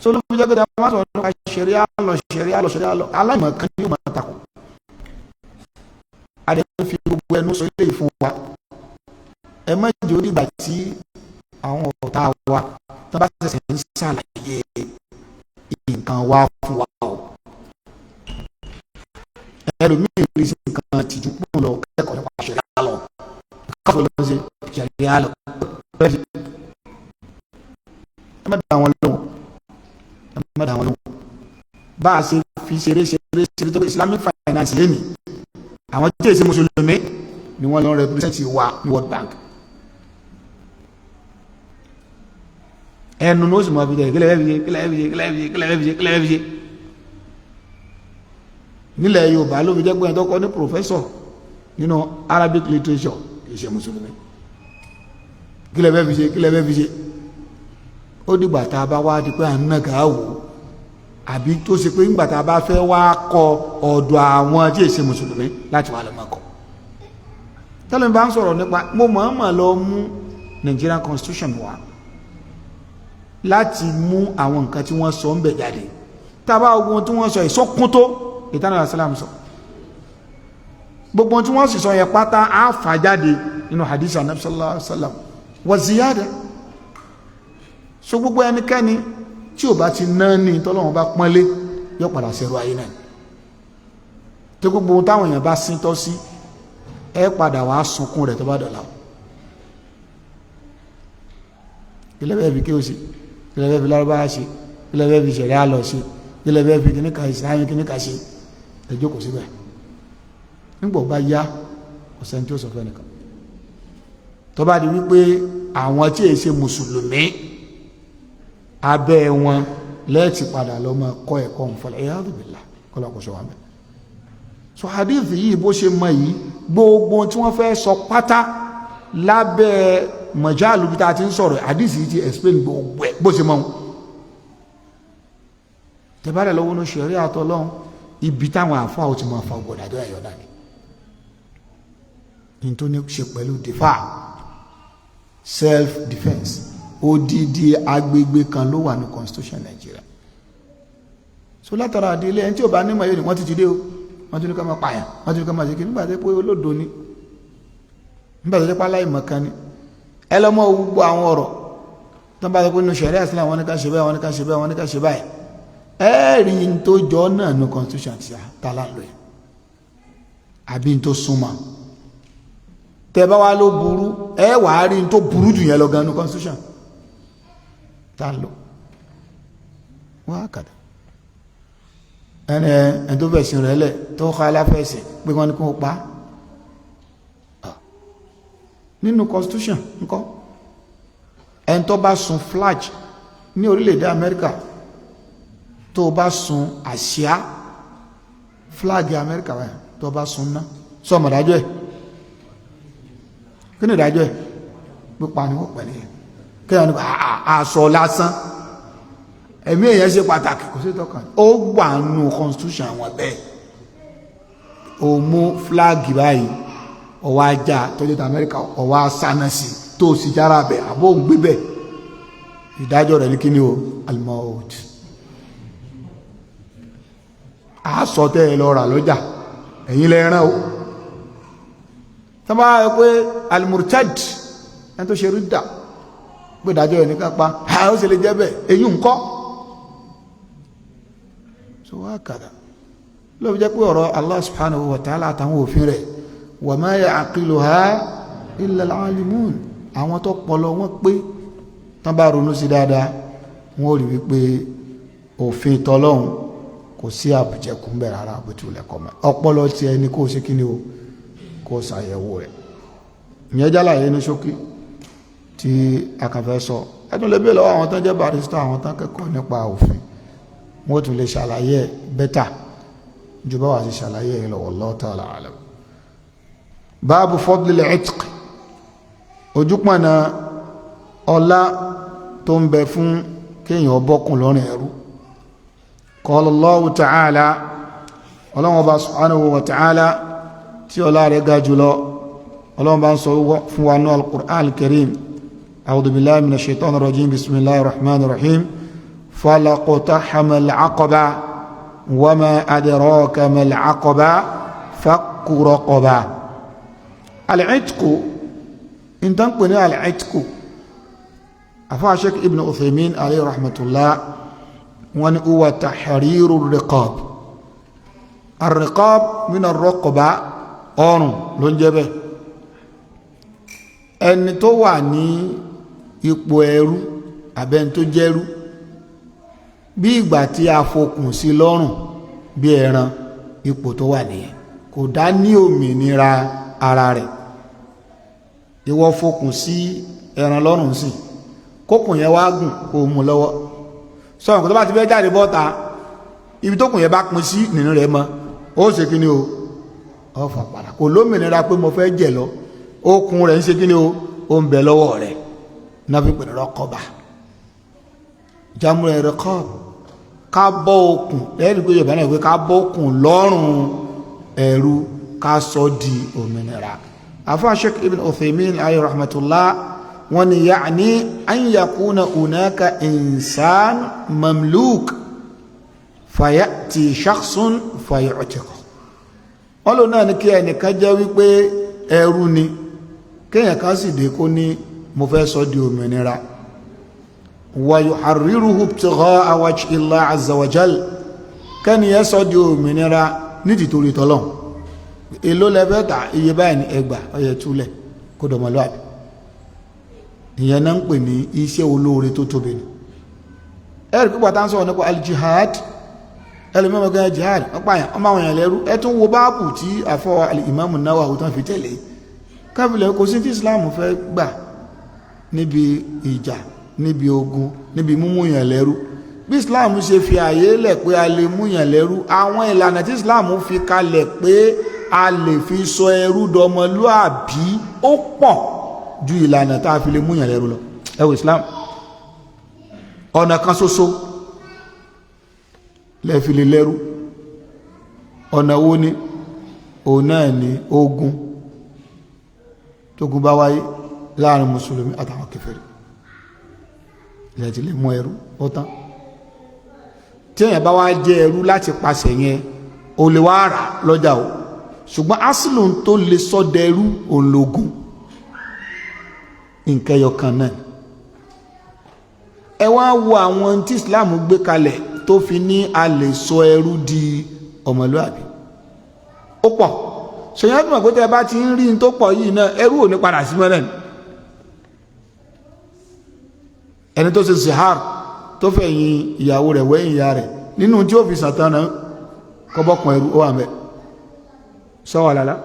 So ló fi jẹ́ pé dáa sọ̀rọ̀ nípa ṣẹ̀ríà lọ, ṣẹ̀ríà lọ, ṣẹ̀ríà lọ, aláìmọ̀ kan ní yóò máa takò. Adé ń fi gbogbo ẹnu sọ ilé ìfún wa. Ẹ má jẹ́ ó dìgbà tí àwọn ọ̀tá wa tó bá ṣẹ̀ṣẹ̀ ń ṣàlàyé nǹkan wá fún wa o. Ẹlòmíì rí sí nǹkan tìjú pọ̀ lọ kẹ́kọ̀ọ́ nípa ṣẹ̀ríà lọ, káfọ́ ló ń ṣe ṣẹ̀ríà lọ. Ẹ má dá wọn lóhùn, ẹ má dá wọn lóhùn. Bá a ṣe fi ṣeré ṣeré ṣeré tó Islamic finance lé ní, àwọn tí èsì mùsùlùmí ni wọ́n lọ represent wa ní World Bank. Ẹnu ní ó sì máa fi jẹ kílẹ̀ fi ṣe, kílẹ̀ fi ṣe, kílẹ̀ fi ṣe, kílẹ̀ fi ṣe, kílẹ̀ fi ṣe. Nílẹ̀ Yorùbá ló fi jẹ́ pé ẹni tó kọ́ ní professor nínú Arabic literature kì í ṣe mùsùlùmí. Kílẹ̀ fẹ́ fi ṣe, kílẹ̀ fẹ́ fi ṣe. Ó dìgbà tá a bá wá di pé à ń nàgà wò, àbí tó ṣe pé ńgbà tá a bá fẹ́ wá kọ ọ̀dọ̀ àwọn tí èsè mùsùlùmí láti wà lọ́mọ kọ. Tẹ́lẹ̀ bá ń sọ̀rọ̀ nípa, mo mọ̀ọ́mọ̀ lọ mú Nigerian constitution wá láti mú àwọn nǹkan tí wọ́n sọ ń bẹ̀ jáde. Tá a bá ogun tí wọ́n sọ ìsọkún tó ìtànà àsálàm sọ, gbogbo tí wọ́n sì sọ yẹn pátá á fà jáde nínú hadith anabi sallallahu alaihi wa sallam wa ziyada. So gbogbo ẹnikẹ́ni tí ò bá ti ná ní tọ́lọ́wọ́n bá pọ́nlé, yóò padà ṣerú ayé náà. Tí gbogbo táwọn èèyàn bá sín tọ́ sí, ẹ padà wàá sunkún rẹ̀ tó bá dọ̀la. Ilé bẹ́ẹ̀ fi kí o ṣe, ilé bẹ́ẹ̀ fi lárúbáwá ṣe, ilé bẹ́ẹ̀ fi ṣẹ̀ríà lọ ṣe, ilé bẹ́ẹ̀ fi kíníkà ìsìlámù kíníkà ṣe, ẹ jókòó síbẹ̀. Nígbà bá yá, ọ̀sẹ̀ tí ó sọ fẹ́ nìkan tó bá di wípé àwọn tí èsè mùsùlùmí abẹ́ wọn lẹ́ẹ̀tì padà lọ máa kọ́ ẹ̀kọ́ nfọlẹ̀ ẹ̀yà billah, kọ́lá kò sọ wà mẹ́. So hadith yìí, bó ṣe mọ yìí, gbogbo tí wọ́n fẹ́ sọ pátá lábẹ́ mọ̀jálù bí ta ti ń sọ̀rọ̀, hadith yìí ti explain gbogbo ẹ̀ bó ṣe mọ́ wọn. Tẹ́bàrẹ̀ lọ́wọ́ ní ṣẹ̀rí àtọ́lọ́hún, ibi táwọn àfáà ó ti máa fa ọgbọ̀dàjọ́ ẹ̀yọ́ dání ní tó ní ṣe pẹ̀lú defa, self defence. Odidi agbègbè kan ló wà ní constitution Nigeria. So látara àdílé, ẹni tí ò bá nímọ̀ yóò ní wọ́n ti ti dé o, wọ́n ti ní ká máa pààyàn, wọ́n ti ní ká máa ṣe kí. Nígbà tó pé olódo ni, nígbà tó pé aláìmọ̀ kan ni, ẹ lọ mọ gbogbo àwọn ọ̀rọ̀ tó ń bá sọ pé nínú ṣẹ̀ríà Islam wọ́n ní ká ṣe báyìí, wọ́n ní ká ṣe báyìí, wọ́n ní ká ṣe báyìí, ẹ rí n tó jọ náà ní constitution ti ta láńlò yìí àbí n tó súnmọ́. Tẹ bá wá ló burú, ẹ wàá rí n tó burú jù yẹn lọ gan ní constitution tá ń lò. Wọ́n á kàdà ẹni ẹni tó fẹ̀sìn rẹ̀ lẹ̀, tó kọ́ aláfẹ̀sìn pé wọ́n ní kó pa nínú constitution ńkọ́. Ẹni tó bá sun flag ní orílẹ̀-èdè Amẹ́ríkà, tó bá sun àsíá, flag Amẹ́ríkà wáyà, tó bá sun ná, sọ ọmọ ìdájọ́ ẹ̀? Kí ni ìdájọ́ ẹ̀? Pípa ni wọ́n pẹ̀lú ẹ̀. Kí wọ́n ní aṣọ lásán, ẹ̀mí èèyàn ṣe pàtàkì, kò sí tọ́kàn. Ó wà nù constitution àwọn bẹ́ẹ̀. Ó mú flag báyìí, ọwọ́ ajá tọ́jú ti Amẹ́ríkà, ọwọ́ asáná sí, tó sì jára bẹ̀ àbó ń gbé bẹ̀, ìdájọ́ rẹ̀ ní kí ni o? Almaut. Aṣọ tẹ́ ẹ lọ rà lọ́jà, ẹ̀yin lẹ rán o. Tó bá yẹ pé almurtad, ẹni tó ṣe rídà, pé ìdájọ́ rẹ̀ ní ká pa á, ó sì lè jẹ́ bẹ́ẹ̀. Èyí ń kọ́. So wá kàdà ló fi jẹ́ pé ọ̀rọ̀ Allah subhanahu wa ta'ala àtàwọn òfin rẹ̀, Wa ma ya'qiluha illa al-alimun. Àwọn tó pọlọ wọn pé tán bá ronú sí dáadáa, wọn ò rí wípé òfin tọlọ́hun kò sí àbùjẹkù ń bẹ̀ rárá, bó ti wùlẹ̀ kọ́ mọ́. Ọpọlọ tí ẹni kó ṣe kí ni o, kó ṣàyẹ̀wò rẹ̀. Ìyẹn jálàyé ní ṣókí tí a kàn fẹ́ sọ. Ẹ tún lè bí lọ́wọ́ àwọn tán jẹ́ barrister, àwọn tán kẹ́kọ̀ọ́ nípa òfin, wọ́n tún lè ṣàlàyé ẹ̀ better ju bá wà sí ṣàlàyé ẹ̀ lọ. Wallahu ta'ala alam. Báàbù fadlil itq, ojúpọ̀nà ọlá tó ń bẹ fún kéèyàn bọ́kùn lọ́rùn ẹrú. Qala Allahu ta'ala, Ọlọ́run Ọba subhanahu wa ta'ala tí ọlá rẹ̀ ga jùlọ, Ọlọ́run bá ń sọ fún wa ní al-Qur'an al-Karim: a'udhu billahi minash shaitanir rajim, bismillahir rahmanir rahim, falaqtahama al-aqaba wama adraka mal aqaba fakku raqaba. Al-itqu, in tán pè ní al-itqu, afá Sheikh Ibn Uthaymin alayhi rahmatullah, wọ́n ní huwa tahriru riqab. Ar-riqab min ar-raqaba, ọrùn ló ń jẹ́ bẹ́ẹ̀. Ẹni tó wà ní ipò ẹrú àbẹ́ni tó jẹ́rú, bí ìgbà tí a fokùn sí lọ́rùn bí ẹran, ipò tó wà nìyẹn, kò dá ní òmìnira ara rẹ̀. Ìwọ fokùn sí ẹran lọ́rùn sí, kókùn yẹn wá gùn, kó mú lọ́wọ́ sọ̀rọ̀, kó tó bá ti fẹ́ jáde bọ́ta, ibi tókùn yẹn bá pín sí nínú rẹ̀ mọ́, ó ṣe kí ni o, ó fà padà. Kò lómìnira pé mo fẹ́ jẹ lọ. Okùn rẹ̀ ń ṣe kí ni o, ó ń bẹ lọ́wọ́ rẹ̀ náà fi pè ní rọ́kọ̀bà, jámúrẹ̀ rẹ́kọ̀bù, ká bọ́ okùn lẹ́yìn pé Yorùbá náà pé ká bọ́ okùn lọ́rùn ẹrú, ká sọ di òmìnira. Àfáà Sheikh Ibn Uthaymin alayhi rahmatullah, wọ́n ní ya'ni an yakuna hunaka insan mamluk fayati shakhsun fayu'tiqu. Wọ́n lò náà ní kí ẹnìkan jẹ́ wípé ẹrú ni, kéèyàn kan sì dé kó ní mo fẹ́ sọ di òmìnira, wa yuharriruhu ibtigha'a wajhi Allah azza wa jal, kẹ́ni yẹn sọ di òmìnira ní tìtorí tọ́lọ́n. Èló lẹ́fẹ́ ta? Iye báyìí ní ẹgbà ọyẹ túlẹ̀ kó dọ̀mọlúwàbí. Ìyẹn náà ń pè ní iṣẹ́ olóore tó tóbi ni. Ẹ̀rì pípa tá ń sọ̀rọ̀ nípa al-jihad, ẹlòmíràn gan jihad, wọ́n pààyàn, wọ́n máa wọ̀nyàn lẹ́rú. Ẹ tún wo báàbù tí àfọ al-Imam Nawawi tán fi tẹ̀lé káfílẹ̀. Kò sí tí Islam fẹ́ gbà níbi ìjà, níbi ogun, níbi múmú yàn lẹ́rú. Bí Islam ṣe fi àyè lẹ̀ pé a lè mú yàn lẹ́rú, àwọn ìlànà tí Islam fi kalẹ̀ pé a lè fi sọ ẹrú dọmọlúàbí, ó pọ̀ ju ìlànà tá a fi lè mú yàn lẹ́rú lọ. Ẹ wo Islam, ọ̀nà kan ṣoṣo lẹ́fi lè lẹ́rú. Ọ̀nà wo ni? Òun náà ni ogun. Tógun bá wáyé láàrin mùsùlùmí àtàwọn kèfèrí, ilẹ̀ tí lè mú ẹrú, ó tán. Tí èèyàn bá wá jẹ́ ẹrú láti pàṣẹ yẹn, ó lè wá rà lọ́jà o, ṣùgbọ́n asìlù tó lè sọdẹrú òǹlógún nǹkan ẹyọ kan náà. Ẹ wá wo àwọn tí Islam gbé kalẹ̀ tó fi ní a lè sọ ẹrú di ọmọlúàbí, ó pọ̀. Ṣèyàn tó mọ̀ pé tẹ́ bá ti ń rí n tó pọ̀ yìí náà, ẹrú ò ní padà sí mọ́lẹ̀ ni. Ẹni tó ṣe zihar, tó fẹ̀yìn ìyàwó rẹ̀ wẹ́yìn ìyá rẹ̀, nínú tí ó fi sàtánà kọ́bọ́kùn ẹrú, ó wà mẹ́ sọ́wọ́ lálá,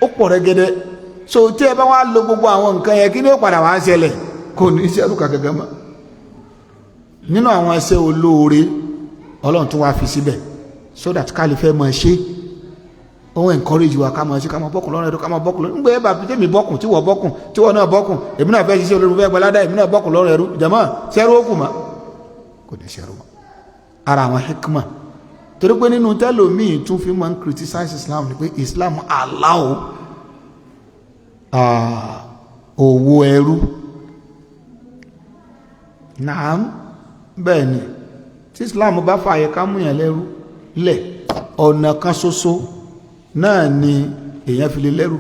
ó pọ̀ rẹ́gẹ́dẹ́. So tí ẹ bá wá lo gbogbo àwọn nǹkan yẹn, kí ni ó padà wá ṣẹlẹ̀? Kò ní í ṣẹ́rù kàkẹ́kẹ́ mọ́. Nínú àwọn ẹsẹ̀ olóore, Ọlọ́run tún wá fi síbẹ̀ so that ká lè fẹ́ mọ̀ ṣe. Ó ń encourage wa ká mọ̀ ṣe, ká mọ̀ bọ́kùn lọ́rùn ẹ̀rọ, ká mọ̀ bọ́kùn lọ́rùn. Ńgbẹ́ bá tèmi bọ́kùn, tí wọ́n bọ́kùn, tí wọ́n náà bọ́kùn, èmi náà fẹ́ ṣiṣẹ́ olórí, fẹ́ gbalada, èmi náà bọ́kùn lọ́rùn ẹ̀rú. Jẹ̀mọ́ ṣẹ́rú ó kù mọ́? Kò ní ṣẹ́rú mọ́. Ara àwọn hikma, torí pé nínú tẹ́lòmíì tún fi máa ń criticize Islam ni pé Islam allow òwò ẹrú. Naam, bẹ́ẹ̀ ni. Tí Islam bá fààyè ká múyàn lẹ́rú lẹ̀, ọ̀nà kan ṣoṣo náà ni èèyàn fi lè lẹ́rú.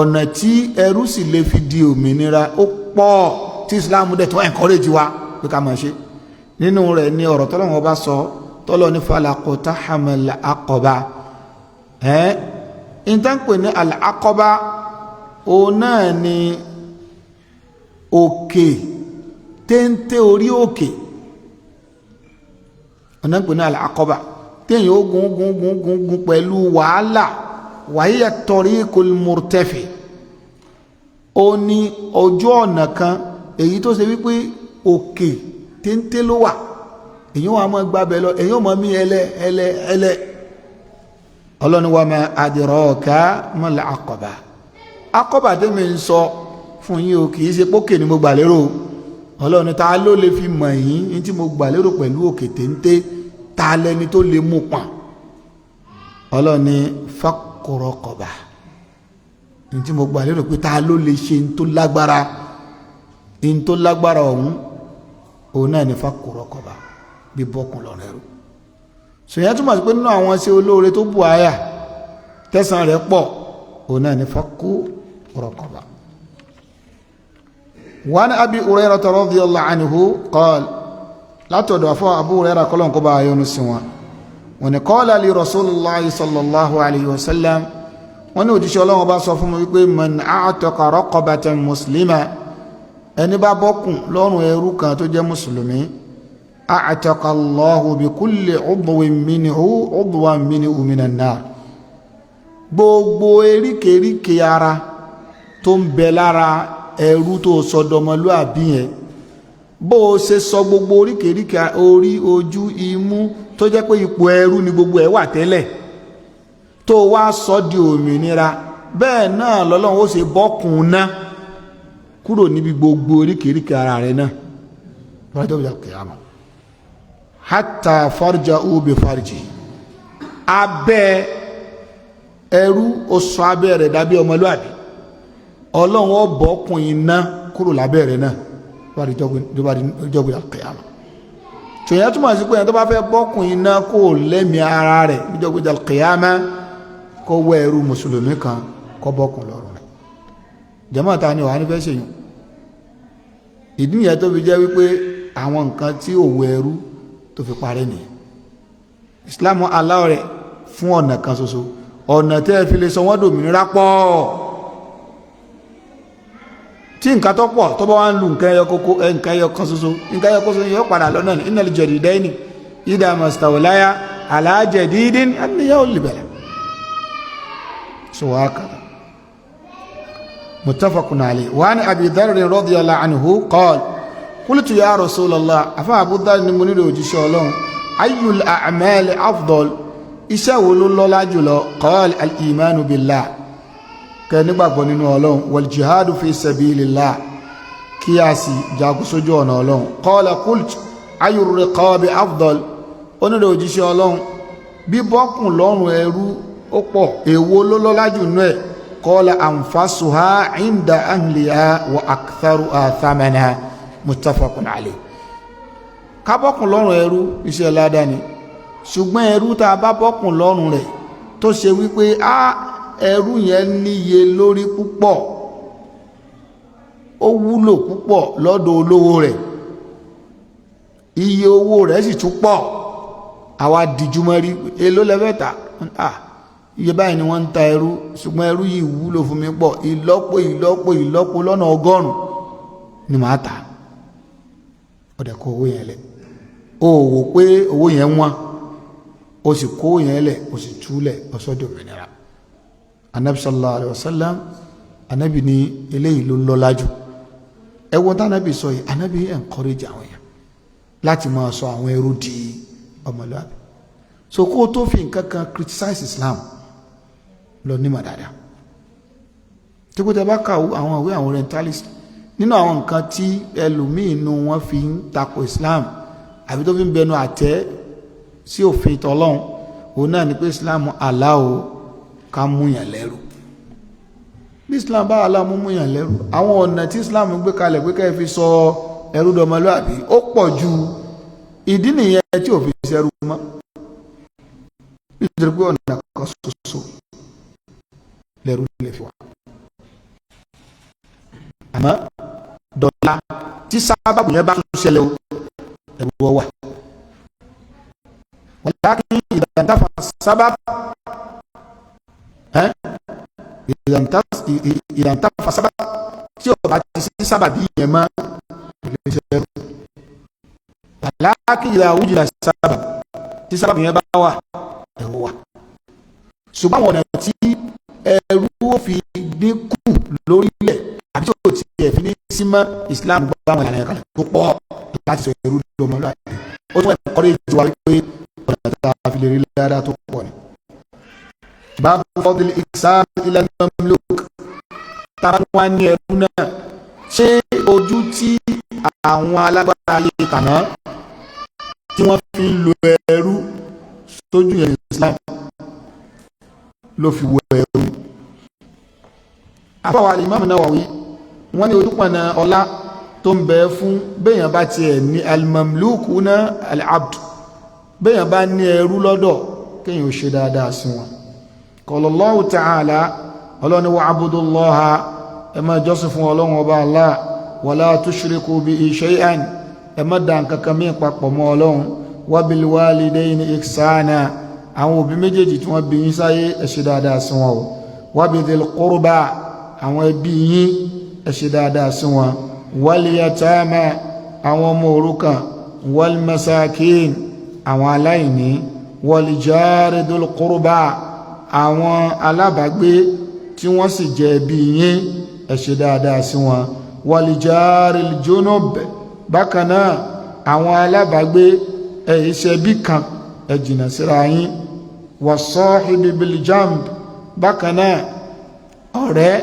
Ọ̀nà tí ẹrú sì lè fi di òmìnira, ó pọ̀, tí Islam dẹ̀ tó encourage wa pé ká máa ṣe. Nínú rẹ̀ ni ọ̀rọ̀ tọ́lọ́wọ́n bá sọ, tọ́lọ́ ní falaqtahamal aqaba ẹ́. Ìtànpè ní al-Aqaba, òun náà ni òkè téńté, orí òkè ọ̀nà ń pè ní al-Aqaba, téèyàn ó gun gun gun gun gun pẹ̀lú wàhálà. Wa hiya tariqul murtafi, ó ní ojú ọ̀nà kan èyí tó ṣe wípé òkè téńté ló wà, èyí wà máa gbábẹ lọ, èyí ò mọ̀ mí ẹlẹ́ ẹlẹ́ ẹlẹ́. Ọlọ́ni wa ma adraka mal aqaba. Aqaba tẹ́mi ń sọ fún yín o, kìí ṣe pókè ni mo gbà lérò. Ọlọ́ni ta ló lè fi mọ̀ yín ní tí mo gbà lérò pẹ̀lú òkè téńté? Ta lẹni tó lè mú pọ̀n? Ọlọ́ni fakku raqaba, ní tí mo gbà lérò pé ta ló lè ṣe ní tó lágbára, ní tó lágbára ọ̀hún, òun náà ní fakku raqaba, bí bọ́kùn lọ́rùn ẹrú. Sòyìn túmọ̀ sí pé nínú àwọn ṣe olóore tó bù àyà tẹ̀sán rẹ̀ pọ̀, òun náà ní fakku raqaba. وعن أبي هريرة رضي الله عنه قال، látọ̀dọ̀ àfọ́ Abu Hurairah, kọ́lọ̀n kó bá yọ́nú sí wọn, wọ́n ní قال لي رسول الله صلى الله عليه وسلم, wọ́n ní òjíṣẹ́ Ọlọ́run bá sọ fún mi wípé من أعتق رقبة مسلمة, ẹni bá bọ́kùn lọ́rùn ẹrú kan tó jẹ́ mùsùlùmí, أعتق الله بكل عضو منه عضوا منه من النار. Gbogbo eríkèéríkèé ara tó ń bẹ lára ẹrú tó sọdọmọlúàbí yẹn, bó o ṣe sọ gbogbo oríkèéríkèé, orí, ojú, imú, tó jẹ́ pé ipò ẹrú ni gbogbo ẹ̀ wà tẹ́lẹ̀, tó wá sọ di òmìnira, bẹ́ẹ̀ náà lọ́lọ́run ó ṣe bọ́kùn ná kúrò níbi gbogbo oríkèéríkèé ara rẹ̀ náà lọ́jọ́ ìjà kìyàmà, حتى فرجه بفرجه. Abẹ́ ẹrú, ó sọ abẹ́ rẹ̀ dàbí ọmọlúàbí, Ọlọ́run ó bọ́kùn iná kúrò lábẹ́ rẹ̀ náà jọ́gbé kìyàmà. Tòyẹ́ túmọ̀ sí pé ẹni tó bá fẹ́ bọ́kùn iná kó lẹ́mìí ara rẹ̀ níjọ́gbé kìyàmà, kó wọ ẹrú mùsùlùmí kan, kó bọ́kùn lọ́rùn rẹ̀. Jẹ́mọ́, ta ni wàá ní fẹ́ ṣèyàn? Ìdí nìyẹn tó fi jẹ́ wípé àwọn nǹkan tí òwò ẹrú tó fi parẹ́ nìyẹn. Islam aláwọ̀ rẹ̀ fún ọ̀nà kan ṣoṣo, ọ̀nà tẹ́ ẹ fi lè sọ wọ́n dòmìnira pọ̀. Tí nǹkan tó pọ̀ tó bá wá ń lu nǹkan ẹyọ kókó, nǹkan ẹyọ kan ṣoṣo, nǹkan ẹyọ kan ṣoṣo yóò padà lọ́nà ní. إن الجديدين إذا ما استوليا على جديد أنيا olùbẹ̀rẹ̀ so وهكذا. متفق عليه. وعن أبي ذر رضي الله عنه قال قلت يا رسول الله, afa Abu Dharr ni mo nílò, òjíṣẹ́ Ọlọ́run, أي الأعمال أفضل, iṣẹ́ wo ló lọ́lá jùlọ? قال الإيمان بالله, kẹ́ nígbàgbọ́ nínú Ọlọ́run, والجهاد في سبيل الله, kí a sì jagun sójú ọ̀nà Ọlọ́run. قال قلت أي الرقاب أفضل, ó nílò òjíṣẹ́ Ọlọ́run, bíbọ́kùn lọ́rùn ẹrú ó pọ̀, èwo ló lọ́lá jù nú ẹ̀? قال أنفسها عند أهلها وأكثرها ثمنا. متفق عليه. Kábọ́kùn lọ́rùn ẹrú, iṣẹ́ ládàá ni, ṣùgbọ́n ẹrú tá a bá bọ́kùn lọ́rùn rẹ̀ tó ṣe wípé á ẹrú yẹn níye lórí púpọ̀, ó wúlò púpọ̀ lọ́dọ̀ olówó rẹ̀, iye owó rẹ̀ sì tún pọ̀, àwa dìjúmọ́ rí, èló lẹ́fẹ̀ta? Ah, iye báyìí ni wọ́n ń ta ẹrú, ṣùgbọ́n ẹrú yìí wúlò fún mi pọ̀, ìlọ́po ìlọ́po ìlọ́po lọ́nà 100 ni màá tà. Ọ̀dẹ̀ kó owó yẹn lẹ̀, ó wò pé owó yẹn wọ́n, ó sì kó yẹn lẹ̀, ó sì túlẹ̀ ọ̀sọ́dọ̀ òmìnira. Anabi صلى الله عليه وسلم, anabi ní eléyìí ló lọ́lá jù. Ẹ̀wọ̀n tí anabi sọ yìí, anabi encourage àwọn èèyàn láti máa sọ àwọn ẹrú di ọmọlúwàbí. So kó o tó fi nǹkan kan criticize Islam, lọ nímọ̀ dáadáa. Tí kò tẹ bá kàwé àwọn ìwé àwọn orientalist, nínú àwọn nǹkan tí ẹlòmíín inú wọn fi ń takò Islam àbí tó fi ń bẹnu àtẹ́ sí òfin tọlọ́hun, òun náà ni pé Islam allow ká múyàn lẹ́rú. Bí Islam bá allow mú múyàn lẹ́rú, àwọn ọ̀nà tí Islam gbé kalẹ̀ pé ká fi sọ ẹrú dọmọlúàbí ó pọ̀ ju. Ìdí nìyẹn tí òfin ṣẹrú mọ́, nítorí pé ọ̀nà kan ṣoṣo lẹ́rú lè fi wà. Àmọ́ dọ̀la tí sábàbù yẹn bá tún ṣẹlẹ̀ o, ẹ̀rù wà. ولكن إذا انتفى السبب. Ìdàntàfà sábà tí ó bá ti sí sábàbí yẹn mọ́, lè ṣẹrú. Láàkì ìlà wújìlá sábà, tí sábàbí yẹn bá wà, ẹ̀rù wà. Ṣùgbọ́n àwọn ọ̀nà tí ẹrú ó fi dínkù lórílẹ̀ àbí tí ò tiẹ̀ fi ní símọ́, Islam gbọ́ àwọn ìlànà ìkàlẹ̀ tó pọ̀ láti sọ ẹrú dọmọlúwàbí. Ó tún encourage wa wípé ọ̀nà tá a fi lè rí ládàá tó pọ̀ ni. باب فضل الإحسان إلى المملوك. Tá a wá ní ẹrú náà, ṣé ojú tí àwọn alágbára ayé tàná tí wọ́n fi ń lo ẹrú sójú yẹn, Islam ló fi wo ẹrú? Àfọwọ́ Imam Nawawi, wọ́n ní ojúpọ̀nà ọlá tó ń bẹ fún béèyàn bá tiẹ̀ ní المملوك náà العبد, béèyàn bá ní ẹrú lọ́dọ̀, kéèyàn ó ṣe dáadáa sí wọn. قال الله تعالى, Ọlọ́ni واعبدوا الله, ẹ máa jọ́sìn fún Ọlọ́run Ọba Allah, ولا تشركوا به شيئا, ẹ má dá nǹkan kan mí papọ̀ mọ́ Ọlọ́run, وبالوالدين إحسانا, àwọn òbí méjèèjì tí wọ́n bí yín sáyé, ẹ ṣe dáadáa sí wọn o, وبذي القربى, àwọn ẹbí yín, ẹ ṣe dáadáa sí wọn, واليتامى, àwọn ọmọ òrukàn, والمساكين, àwọn aláìní, والجار ذي القربى, àwọn alábàágbé tí wọ́n sì jẹ́ ẹbí yín, ẹ ṣe dáadáa sí wọn, والجار الجنب, bákan náà àwọn alábàágbé, ẹ ṣe ẹbí kan, ẹ jìnnà síra yín, والصاحب بالجنب, bákan náà ọ̀rẹ́,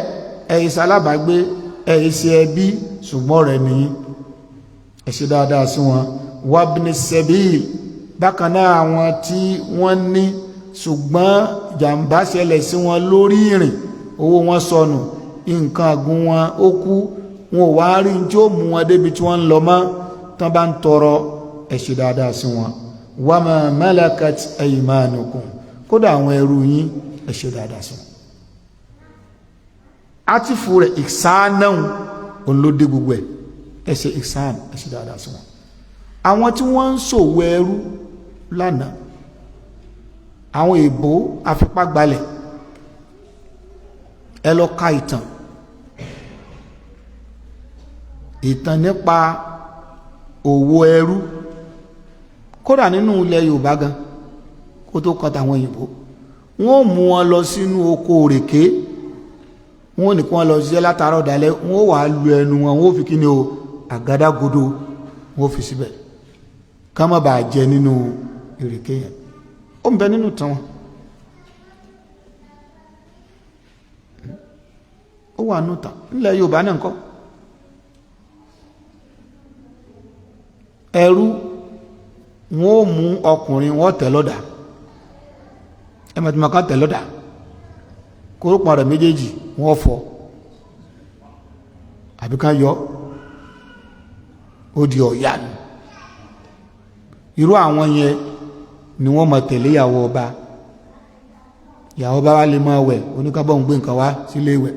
ẹ ṣe alábàágbé, ẹ ṣe ẹbí, ṣùgbọ́n ọ̀rẹ́ nìyí, ẹ ṣe dáadáa sí wọn, وابن السبيل, bákan náà àwọn tí wọ́n ní ṣùgbọ́n jàǹbá ṣẹlẹ̀ sí wọn lórí ìrìn, owó wọn sọnù, nǹkan àgùn wọn ó kú, wọn ò wá rí tí ó mú wọn débi tí wọ́n ń lọ mọ́, tán bá ń tọrọ, ẹ ṣe dáadáa sí wọn, وما ملكت أيمانكم, kódà àwọn ẹrú yín, ẹ ṣe dáadáa sí wọn. Atifu rẹ̀ ìsánáhùn olóde gbogbo ẹ̀, ẹ ṣe ìsán, ẹ ṣe dáadáa sí wọn. Àwọn tí wọ́n ń ṣòwò ẹrú lánàá, àwọn èèbó afipágbalẹ̀, ẹ lọ ka ìtàn, ìtàn nípa òwò ẹrú, kódà nínú ilẹ̀ Yorùbá gan kó tó kọ́ tàwọn òyìnbó. Wọ́n ó mú wọn lọ sínú oko òrèké, wọ́n ò ní kí wọ́n lọ ṣiṣẹ́ látàárọ̀ dalẹ́, wọ́n ó wàá lu ẹnu wọn, wọ́n ó fi kí ni o, àgádágodo, wọ́n ó fi síbẹ̀ ká má bàa jẹ nínú ìrèké yẹn. Ó ń bẹ nínú tán wọn, ó wà nù tán nílẹ̀ Yorùbá náà ńkọ́. Ẹrú, wọn ó mú ọkùnrin, wọn tẹ̀ lọ́dà, ẹ mọ̀ tí mo kàn tẹ̀ lọ́dà, kórópọ̀ rẹ̀ méjèèjì wọ́n fọ́ àbí ká yọ, ó di ọ̀yà ni. Irú àwọn yẹn ni wọ́n máa tẹ̀lé ìyàwó ọba. Ìyàwó ọba wa lè máa wẹ̀, oníkábọ̀ ń gbé nǹkan wá sílé ìwẹ̀,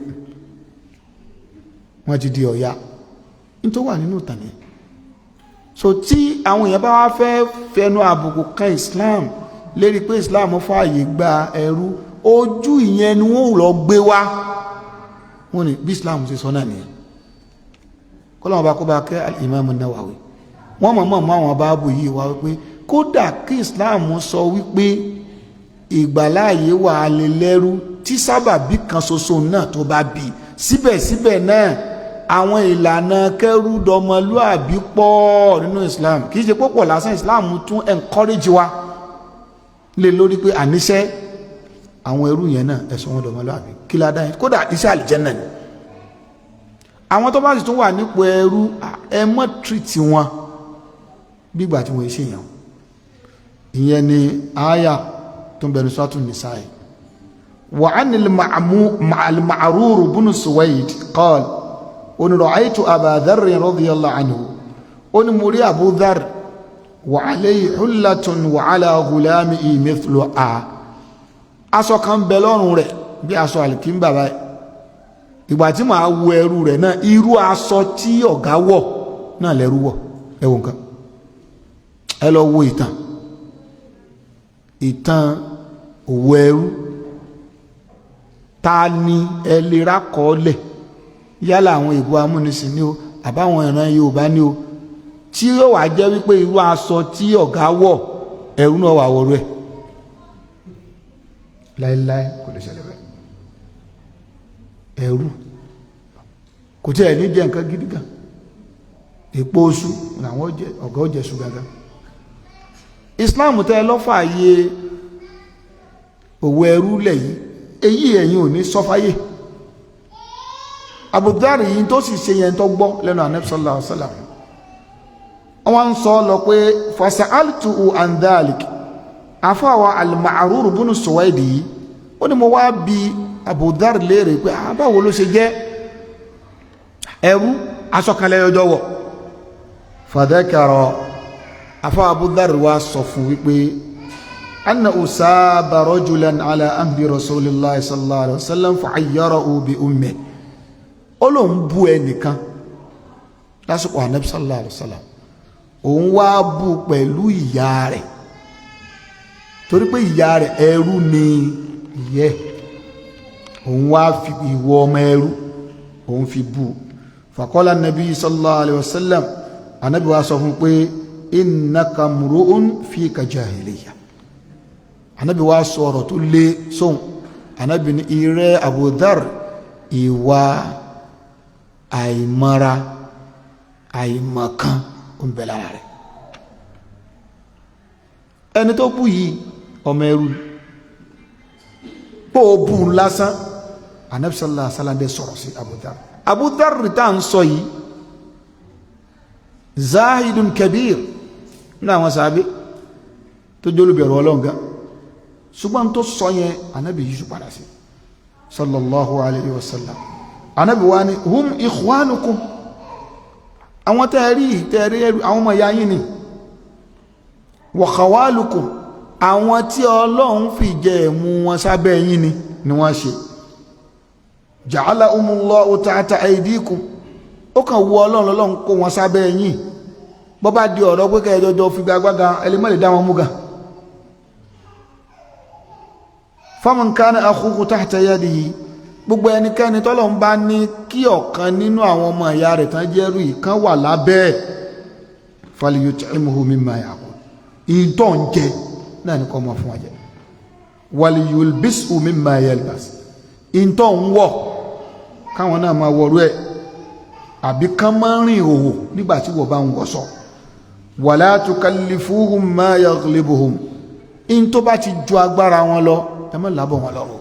wọ́n ti di ọ̀yà. Nítorí wà nínú ìtàn yẹn. So tí àwọn èèyàn bá wá fẹ́ fẹnu àbùkù kan Islam lérí pé Islam fààyè gba ẹrú, ojú ìyẹn ni wọ́n lọ gbé wá. Wọ́n ní bí Islam ṣe sọ náà nìyẹn. Kọ́lọ́wọ́n bá kó bá kẹ́ Al-Imam Nawawi, wọ́n mọ̀ mọ̀ mọ́ àwọn báàbù yìí wá wípé kódà kí Islam sọ wípé ìgbàláàyè wà á lè lẹ́rú tí sábàbí kan ṣoṣo náà tó bá bí, síbẹ̀síbẹ̀ náà àwọn ìlànà kẹrù dọmọlúàbí pọ̀ nínú Islam. Kì í ṣe púpọ̀ lásán, Islam tún encourage wa lé lórí pé àníṣe àwọn ẹrú yẹn náà, ẹ̀sọ́ wọn dọmọlúàbí, kí ládá yẹn, kódà iṣẹ́ àlìjẹ́nà ni. Àwọn tó bá sì tún wà nípò ẹrú, ẹ mọ́ treat wọn bígbà tí wọ́n ṣe yàn. Ìyẹn ni àyà tó ń bẹnu Suratul Nisaa. وعن المعرور بن سويد قال, ó ní رأيت أبا ذر رضي الله عنه, ó ní mo rí Abu Dharr, وعليه حلة وعلى غلامه مثلها, aṣọ kan bẹ lọ́rùn rẹ̀ bí aṣọ àlìkínbà báyìí. Ìgbà tí màá wo ẹrú rẹ̀ náà, irú aṣọ tí ọ̀gá wọ̀ náà lẹ́rú wọ̀. Ẹ wo nǹkan, ẹ lọ wo ìtàn, ìtàn òwò ẹrú. Ta ni ẹ lè rákọọ́lẹ̀, yálà àwọn ìbò amúnisìn ni o, àbáwọn ìran Yorùbá ni o, tí yóò wá jẹ́ wípé irú aṣọ tí ọ̀gá wọ̀, ẹrú náà wà wọ̀rú ẹ̀? Láéláé, kò lè ṣẹlẹ̀ bẹ́ẹ̀. Ẹrú kò tí ẹ̀ ní jẹ́ nǹkan gidi gan. Èpo oṣù làwọn jẹ, ọ̀gá ó jẹ ṣù gangan. Islam tẹ́ lọ́fà yé òwò ẹrú lẹ̀ yìí, èyí ẹ̀yin ò ní sọ́fáyé. Abu Dharr yìí tó sì ṣe yẹn, tó gbọ́ lẹ́nu Ànábì sallallahu alaihi wasallam, wọ́n ń sọ lọ pé fasa'altuhu an dhalik. Afáwa al-Ma'rur bunu Suwaidi yìí, ó ní mo wá bi Abu Dharr léèrè pé àbáwo ló ṣe jẹ́ ẹrú aṣọkanlẹ̀ ọjọ́ wọ̀. Fadhakara, afáwa Abu Dharr wá sọ fún wípé anna usaba rajulan ala amri rasulillahi sallallahu alaihi wasallam fa'ayyarahu bi ummihi. Ó lóun bú ẹnìkan lásìkò Ànábì sallallahu alaihi wasallam, òun wá bú pẹ̀lú ìyá rẹ̀, torí pé ìyá rẹ̀ ẹrú ni ìyẹ́. Òun wá fi ìwọ ọmọ ẹrú, òun fi bú. Faqala nàbí sallallahu alaihi wasallam, Ànábì wá sọ fún pé innaka mru'un fika jahiliya. Ànábì wá sọ ọ̀rọ̀ tó lé sóhun. Ànábì ní ìrẹ́ Abu Dharr, ìwà àìmọ́ra, àìmọ̀kan ó ń bẹ lára rẹ̀. Ẹni tó bú yìí, ọmọ ẹrú pé ó bú lásán, Ànábì sallallahu alaihi wasallam dẹ̀ sọ̀rọ̀ sí Abu Dharr. Abu Dharr tá à ń sọ yìí, zahidun kabir nínú àwọn sàábé tó jólúbẹ̀rù Ọlọ́run gan, ṣùgbọ́n tó sọ yẹn, Ànábì yíṣu padà sí sallallahu alayhi wa sallam. Ànábì wa ni hum ikhwanukum, àwọn tẹ́ẹ̀rí tẹ́ẹ̀rí ẹrù, àwọn ọmọ ìyá yín ni, wa khawalukum, àwọn tí Ọlọ́run fi jẹ ẹ̀mú wọn sábẹ́ yín ni wọ́n ṣe. Ja'alahumullahu ta'ata aydikum, ó kàn wú Ọlọ́run lọ́lọ́run kó wọn sábẹ́ yín. Bọ́ bá di ọ̀rọ̀ pé kẹ́ẹ̀jọjọ fi gbàgbága, ẹlẹ́mọ̀ lè dá wọn mú gan. Faman kana akhuhu tahta yadihi, gbogbo ẹnikẹ́ni tọ́lọ́run bá ní kí ọ̀kan nínú àwọn ọmọ ìyá rẹ̀ tán jẹ́rú yìí kan wà lábẹ́ ẹ̀, falyut'imhu mimma ya'kul, ìtọ́ ń jẹ náà ní kọ́ ọmọ fún wa jẹ, walyulbishu mimma yalbas, ìtọ́ ń wọ̀ káwọn náà máa wọ̀rú ẹ̀, àbí kán máa rìn òwò nígbà tí wọ́n bá ń wọ̀sọ̀. Wala tukallifuhum ma yaghlibuhum, in tó bá ti ju agbára wọn lọ, ẹ má lábọ̀ wọn lọ́rùn.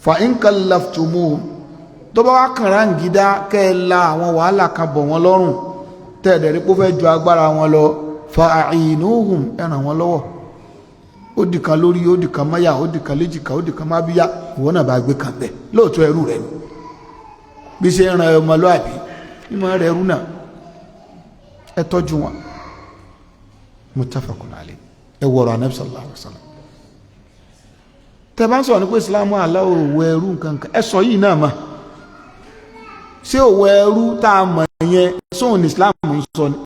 Fa in kallaftumuhum, tó bá wá kàn ráǹgídá kẹ́ ẹ la àwọn wàhálà kan bọ̀ wọ́n lọ́rùn, tẹ́ẹ̀dẹ̀ rí pé ó fẹ́ ju agbára wọn lọ, fa a'inuhum, ẹ ràn wọ́n lọ́wọ́. Ó dì kan lórí, ó dì kan máyà, ó dì kan léjìká, ó dì kan mábíyá, ìwọ náà bá gbé kan bẹ̀. Lóòótọ́ ẹrú rẹ ni, bí ṣe ń ran ọmọlúàbí mímọ́ rẹ ẹrú náà, ẹ tọ́jú wọn. Muttafaqun alayh. Ẹ wọ̀rọ̀ Anabi sallallahu alaihi wasallam. Tẹ bá ń sọ̀rọ̀ nípa Ìsìlámù aláwọ̀ òwò ẹrú nǹkan kan, ẹ sọ yìí náà mà. Ṣé òwò ẹrú tá a mọ̀ yẹn sóhun ní Ìsìlámù ń sọ ni?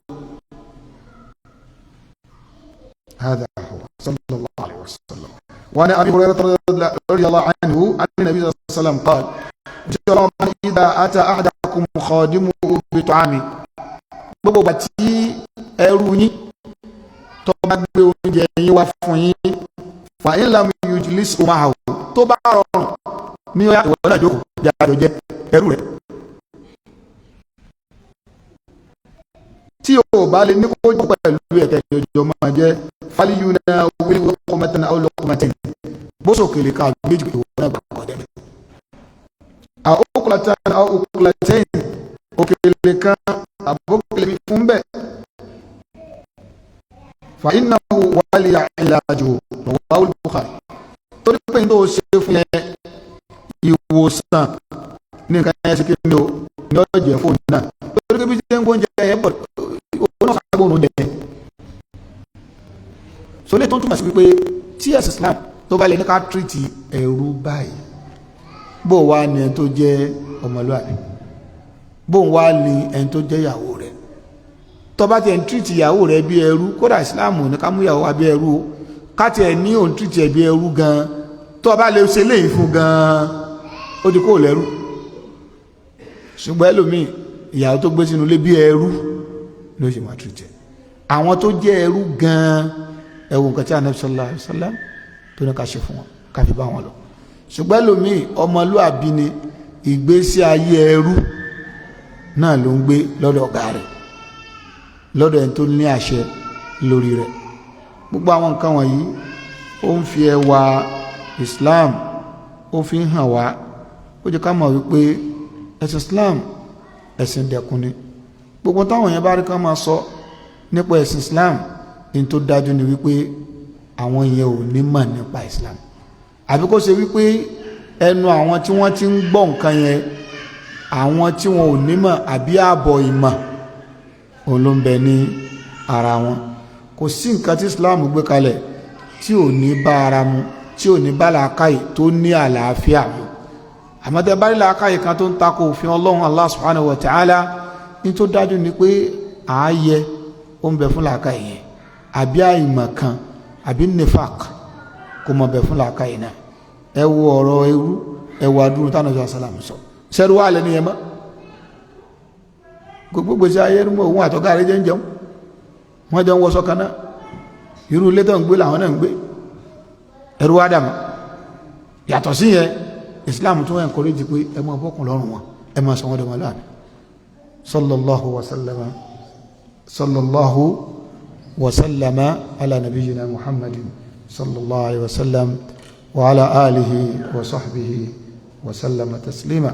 هذا هو صلى الله عليه وسلم. وعن ابي هريره رضي الله عنه عن النبي صلى الله عليه وسلم قال: اذا اتى احدكم خادمه بطعام، gbogbo ìgbà tí ẹrú yín tó bá gbé oúnjẹ yín wá fún yín, fa in lam yujlis ma'ahu, tó bá rọrùn ní ọyá, ìwọ náà jókòó jáde jẹ ẹrú rẹ. Tí o bá lè ní kó jọ pẹ̀lú ẹ̀kẹ́ ìjọjọ máa jẹ́, fáliyúnà wíwí lọ́kọ̀mẹ́tàn àwọn lọ́kọ̀mẹ́tàn bó sòkèlè ká méjì, ìwọ náà gbà kọ́ dẹ́mẹ̀. Àwọn òkúlàtàn, àwọn òkúlàtẹ́yìn, òkèlè kan àbókèlè fún bẹ́ẹ̀. Fa innahu waliya ìlàjò, rawahu Bukhari. Torí pé ní tó ṣe fún yẹn, ìwòsàn ní nǹkan yẹn ṣe kí ni o ní ọ̀jẹ̀ fóònù náà, torí pé bí ṣe ń gbóúnjẹ yẹn bọ̀, òun náà sábà oúnjẹ yẹn. So lè tó ń túmọ̀ sí wípé tí ẹ̀sìn Islam tó bá lè ní ká tírìtì ẹrú báyìí, bó wá ní ẹni tó jẹ́ ọmọlúwàbí, bó wá ní ẹni tó jẹ́ ìyàwó rẹ̀? Tó bá tiẹ̀ ń tírìtì ìyàwó rẹ̀ bí ẹrú, kódà Islam ní ká mú ìyàwó wa bí ẹrú o, ká tiẹ̀ ní òun tírìtì ẹ̀ bí ẹrú gan, tó bá lè ṣe léyìí fún gan, Ó ti kó lẹ́rú. Ṣùgbọ́n ẹlòmíì, ìyàwó tó gbé sínú ilé, bí ẹrú ló ṣe máa treat ẹ̀. Àwọn tó jẹ́ ẹrú gan-an, ẹ wo nǹkan tí Ànábì sallallahu alaihi wasallam tó ní ká ṣe fún wọn, ká fi bá wọn lọ. Ṣùgbọ́n ẹlòmíì, ọmọlúàbí ni, ìgbésí ayé ẹrú náà ló ń gbé lọ́dọ̀ ọ̀gá rẹ̀, lọ́dọ̀ ẹni tó ní àṣẹ lórí rẹ̀. Gbogbo àwọn nǹkan wọ̀nyí, ó ń fi ẹwà Islam, ó fi ń hàn wá. Ó jẹ́ ká mọ̀ wípé ẹ̀sìn Islam, ẹ̀sìn dẹ̀kun ni. Gbogbo táwọn yẹn bá rí ká máa sọ nípa ẹ̀sìn Islam ní, tó dájú ni wípé àwọn yẹn ò ní mọ̀ nípa Islam, àbí kó ṣe wípé ẹnu àwọn tí wọ́n ti ń gbọ́ nǹkan yẹn, àwọn tí wọn ò nímọ̀ àbí ààbọ̀ ìmọ̀ òun ló ń bẹ ní ara wọn. Kò sí nǹkan tí Islam gbé kalẹ̀ tí ò ní bá ara mu, tí ò ní bá làákàyè tó ní àlàáfíà mu. Àmọ́ tẹ́ bá rí làákàyè kan tó ń takò òfin Ọlọ́run Allah subhanahu wa ta'ala ní, tó dájú ni pé ààyè ó ń bẹ fún làákàyè yẹn, àbí àìmọ̀ kan, àbí nifaq kò mọ̀ bẹ fún làákàyè náà. Ẹ wo ọ̀rọ̀ ẹrú, ẹ wo adúrú tánà jọ sálàmù sọ sẹ́rú wà lẹ́nu yẹn mọ́. Gbogbo gbèsè ayé rúmọ̀, òun àtọ́gá rẹ̀ jẹ́ ń jẹun, wọ́n jọ ń wọṣọ kan náà, irú ilé tó ń gbé làwọn náà ń gbé. Ẹrú wá dàmọ́. Yàtọ̀ sí yẹn, Islam tún encourage pé ẹ máa bọ́kùn lọ́rùn wọn, ẹ máa sọ wọ́n dọmọlúwàbí. Sallallahu wa sallama, sallallahu wa sallama ala nabiyyina Muhammadin sallallahu alayhi wa sallam wa ala alihi wa sahbihi wa sallama taslima.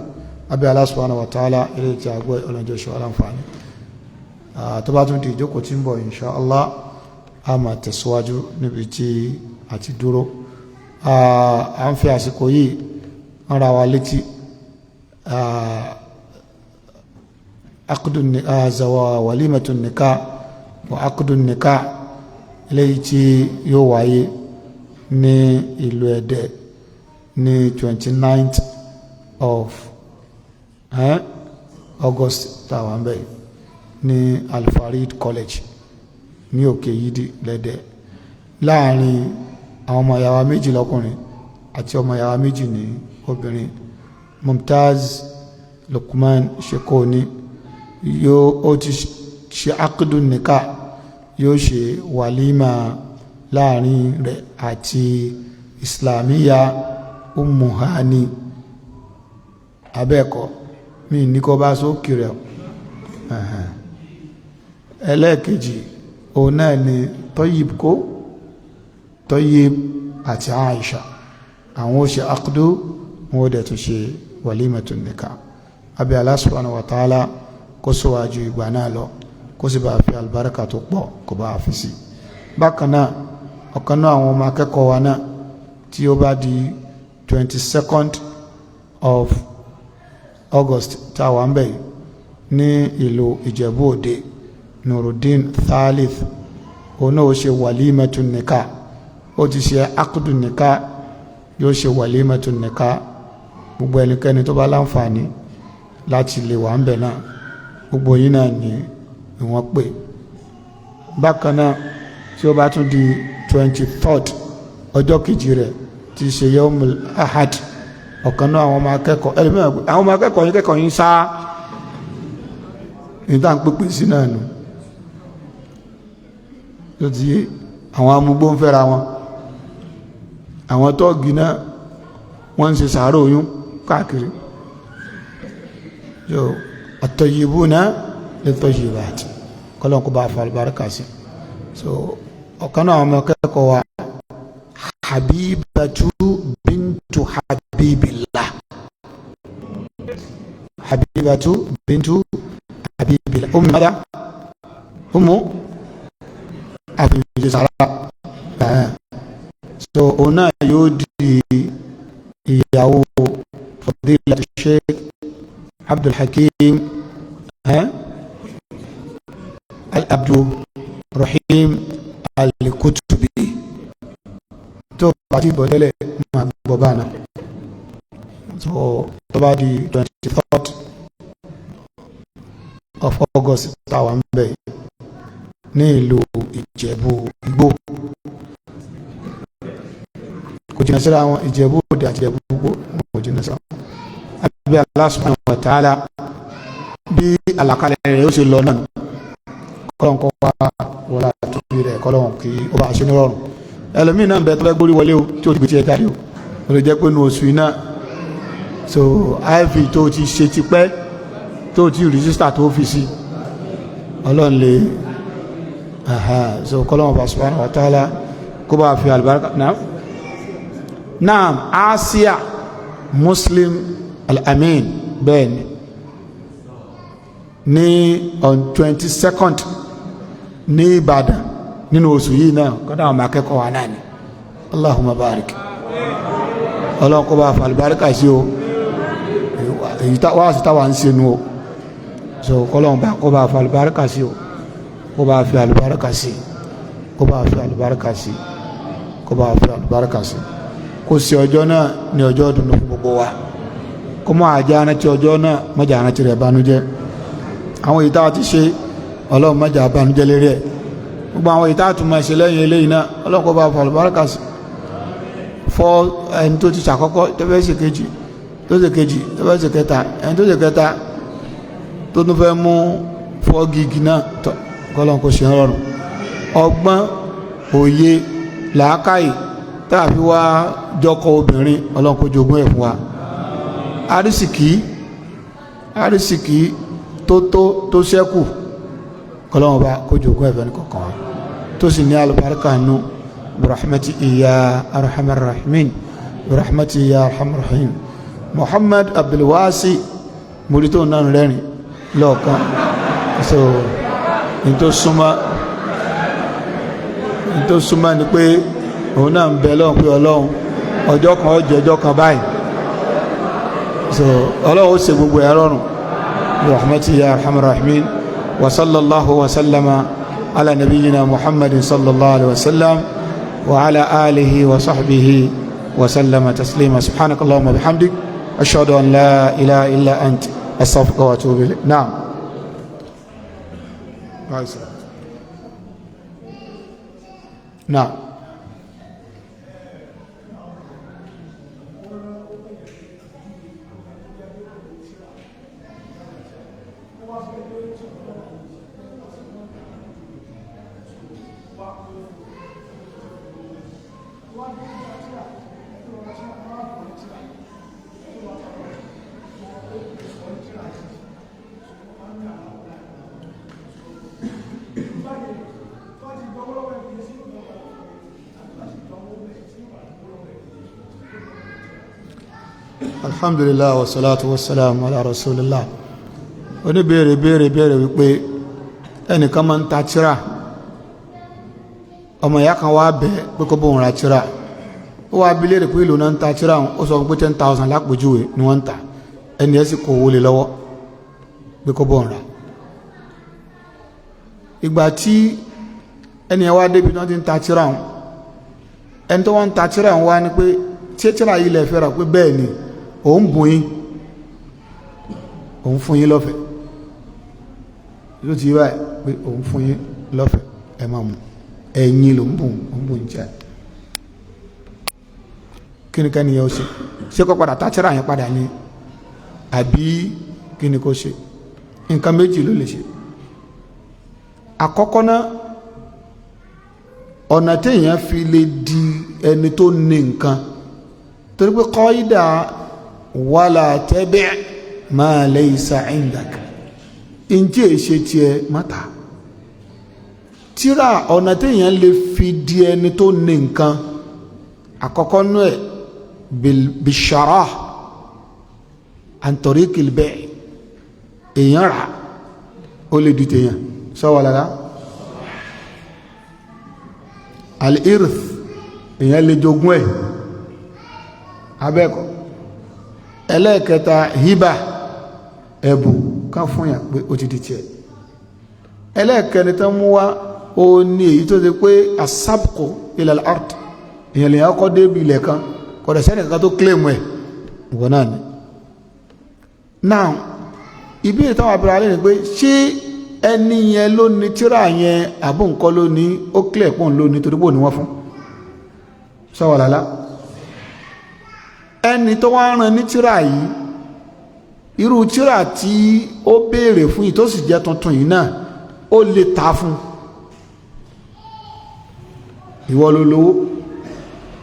Abi Allah subhanahu wa ta'ala, ilé tí a gbọ́, ọlọ́njọ́ ṣe aláǹfààní. Tó bá tún di ìjókòó tí ń bọ̀, insha Allah, a máa tẹ̀síwájú níbi tí a ti dúró. À ń fi àsìkò yìí ń ra wa létí aqdun zawa walimatun nikah wa aqdun nikah, eléyìí tí yóò wáyé ní ìlú Ẹdẹ ní 29th of August táwọn bẹ́ẹ̀ ní Alfarid College ní Òkè Yídì lẹ́dẹ̀, láàrin àwọn ọmọ ìyàwó méjì lọ́kùnrin àti ọmọ ìyàwó méjì ní obìnrin. Mumtaz Lukman Shekoni yóò, ó ti ṣe aqdun nikah, yóò ṣe wàlímà láàrin rẹ̀ àti Islamiyya Ummuhani. Abẹ́ẹ̀kọ́ mi ní kọ́ bá sókè rẹ̀. Ẹlẹ́ẹ̀kejì, òun náà ni Toyib, kó Toyib àti Aisha, àwọn ó ṣe aqdu, wọn ó dẹ̀ tún ṣe walimatun nikah. Abẹ́ Allah subhanahu wa ta'ala kó sọ́wájú ìgbà náà lọ, kó sì bá fi àlùbáríkà tó pọ̀ kó bá fi sí. Bákan náà, ọ̀kan náà àwọn ọmọ akẹ́kọ̀ọ́ wa náà, tí ó bá di 22nd of August tá a wà ń bẹ̀ yìí ní ìlú Ìjẹ̀bú Òde, Nurudeen Thalith, òun náà ó ṣe walimatun nikah. Ó ti ṣe aqdun nikah, yóò ṣe walimatun nikah. Gbogbo ẹnikẹ́ni tó bá láǹfààní láti lè wà ń bẹ̀ náà, gbogbo yín náà ni wọ́n pè. Bákan náà, tí ó bá tún di 23rd, ọjọ́ kejì rẹ̀, tí ṣe yawmul ahad, ọ̀kan náà àwọn ọmọ akẹ́kọ̀ọ́ ẹlòmíràn, àwọn ọmọ akẹ́kọ̀ọ́ yín kẹ́kọ̀ọ́ yín sáá ní tá à ń pèpè sí náà nù tó ti yé. Àwọn amúgbó ń fẹ́ra wọn, àwọn tọ́ọ̀gì náà wọ́n ń ṣe sàárò oyún káàkiri. So at-tayyibuna lit-tayyibat, kọ́lọ́n kó bá fa àlùbáríkà sí. So ọ̀kan náà àwọn ọmọ akẹ́kọ̀ọ́ wa, Habibatu bintu Habibillah, Habibatu bintu Habibillah, umu mada umu àfihàn sara. So òun náà yóò di ìyàwó Fadilat Sheikh Abdulhakeem Abdulrahim Al-Kutubi. Tó bá ti bọ̀ tẹ́lẹ̀, máa gbọ́ bá náà. So tó bá di 23rd of August táwa ń bẹ̀ ní ìlú Ìjẹ̀bú Igbó, kò jìnnà síra wọn. Ìjẹ̀bú Òde àti Ìjẹ̀bú Igbó kò jìnnà síra wọn. Àbí Allah subhanahu wa ta'ala bí àlàkalẹ̀ rẹ̀ ó ṣe lọ náà, kọ́lọ́n kọ́ wá wọlé àtúntò rẹ̀, kọ́lọ́n kí ó bá ṣe ní rọrùn. Ẹlòmíì náà ń bẹ tó fẹ́ gbórí wọlé o, tí o ti gbé tiẹ̀ jáde o, ó lè jẹ́ pé nu oṣù iná. So iv tó ti ṣe tipẹ́, tó ti register, tó fi sí, Ọlọ́run lè. So kọ́lọ́n bá subhanahu wa ta'ala kó bá fi àlùbáríkà náà. Naam, Asia Muslim Al-Amin, bẹ́ẹ̀ ni, ní on 22nd ní Ìbàdàn nínú oṣù yìí náà, kọ́dà àwọn akẹ́kọ̀ọ́ wa náà ni. Allahumma barik. Ọlọ́run kó bá fa àlùbáríkà sí o. Èyí wá sí táwa ń ṣe nu o. So kọ́lọ́run bá kó bá fa àlùbáríkà sí o, kó bá fi àlùbáríkà sí, kó bá fi àlùbáríkà sí, kó bá fi àlùbáríkà sí, kó sí ọjọ́ náà ní ọjọ́ dùnú fún gbogbo wa, kó mọ́ àjẹ́ arántí ọjọ́ náà, mọ́jà arántí rẹ̀ bánújẹ́. Àwọn èyí tá a ti ṣe, Ọlọ́run mọ́jà bánújẹ́ lérí ẹ̀. Gbogbo àwọn èyí tá a tún máa ṣe lẹ́yìn eléyìí náà, Ọlọ́run kó bá fa àlùbáríkà sí fọ́. Ẹni tó ti ṣàkọ́kọ́, tó fẹ́ ṣe kejì, tó ṣe kejì, tó fẹ́ ṣe kẹta, ẹni tó ṣe kẹta, tó tún fẹ́ mú 4 gig náà tọ́, kọ́lọ́n kó ṣe ń rọrùn. Ọgbọ́n, òye, làákàyè tá a fi wá jọkọ obìnrin, Ọlọ́run kó jogún ẹ̀ fún wa. Arísìkí, arísìkí tó tó tó ṣẹ́kù, kọ́lọ́run bá kó jogún ẹ̀ fẹ́ ní kọ̀ọ̀kan wa, tó sì ní alùbáríkà nù. Birahmati ya arhamar rahimin, birahmati ya arhamar rahim. Muhammad Abdulwasi múri tó náà rẹ́rìn lọ́ọ̀kan. So ní tó súnmọ́ ni pé òun náà ń bẹ lọ́hùn pé Ọlọ́run, ọjọ́ kan ọjọ́ ọjọ́ kan báyìí. So Ọlọ́run ó ṣe gbogbo ẹ̀ rọrùn. Rahmatu ya arhamar rahimin. Wa sallallahu wa sallama ala nabiyyina Muhammadin sallallahu alaihi wa sallam wa ala alihi wa sahbihi wa sallama taslima. Subhanakallahumma bihamdik, ashhadu an la ilaha illa ant, astaghfiruka wa atubu ilayk. Na'am. Na'am. Alhamdulillah wa salatu wa salam ala rasulillah. Oníbèèrè béèrè béèrè wípé ẹnìkan máa ń ta tírà, ọmọ ìyá kan wá bẹ̀ pé kó bóun ra tírà. Ó wá bi léèrè pé ìlú náà ń ta tírà. Ó sọ pé 10,000 lápèjúwe ni wọ́n ń ta. Ẹni ẹ̀ sì kó owó lé lọ́wọ́ pé kó bóun ra. Ìgbà tí ẹni ẹ̀ wá débi tí wọ́n ti ń ta tírà wọn, ẹni tó wọ́n ń ta tírà wọn wá ní pé tí tírà yìí lè fẹ́ rà? Pé bẹ́ẹ̀ ni, òun bùn yín, òun fún yín lọ́fẹ̀ẹ́. Ló ti báyìí pé òun fún yín lọ́fẹ̀ẹ́, ẹ máa mú ẹ̀yin ló ń bùn, òun bùn jẹ́. Kí ni kẹ́ni yẹn ó ṣe? Ṣé kó padà tá tírà yẹn padà ni, àbí kí ni kó ṣe? Nǹkan méjì ló lè ṣe. Àkọ́kọ́ náà, ọ̀nà téèyàn fi lè di ẹni tó ní nǹkan, torí pé kọ́ídà wala tabi' ma laysa indak, ǹjẹ́ èṣe tiẹ̀ mọ́ta tíra. Ọ̀nà téèyàn lè fi di ẹni tó ní nǹkan, àkọ́kọ́ nú ẹ̀, bishara an tariqil bay', èèyàn rà, ó lè di tèèyàn sọ́wọ́ lára. Al-irth, èèyàn lè jogún ẹ̀ abẹ́ẹ̀kọ́. Ẹlẹ́ẹ̀kẹta, hiba, ẹ̀bùn kan fún yàn pé ó ti di tiẹ̀. Ẹlẹ́ẹ̀kẹrin tán mú wá, ó ní èyí tó ṣe pé asabqu ila al-ard, èèyàn lè yàn kọ́ débi ilẹ̀ kan, kọ̀dọ̀ sẹ́ni kankan tó claim ẹ̀, ìwọ náà ni. Now, ìbéèrè táwọn abẹ́rẹ́ alẹ́ ni pé ṣé ẹni yẹn ló ní tíra yẹn, àbó nǹkan ló ní? Ó clear pọ̀ ló ní, torí pò ní wọ́n fún sọ́wọ́ lálá. Ẹni tó wá rán ní tíra yìí. Irú tíra tí ó béèrè fún yìí tó sì jẹ́ tuntun yìí náà, ó lè ta fún ìwọ ló lówó,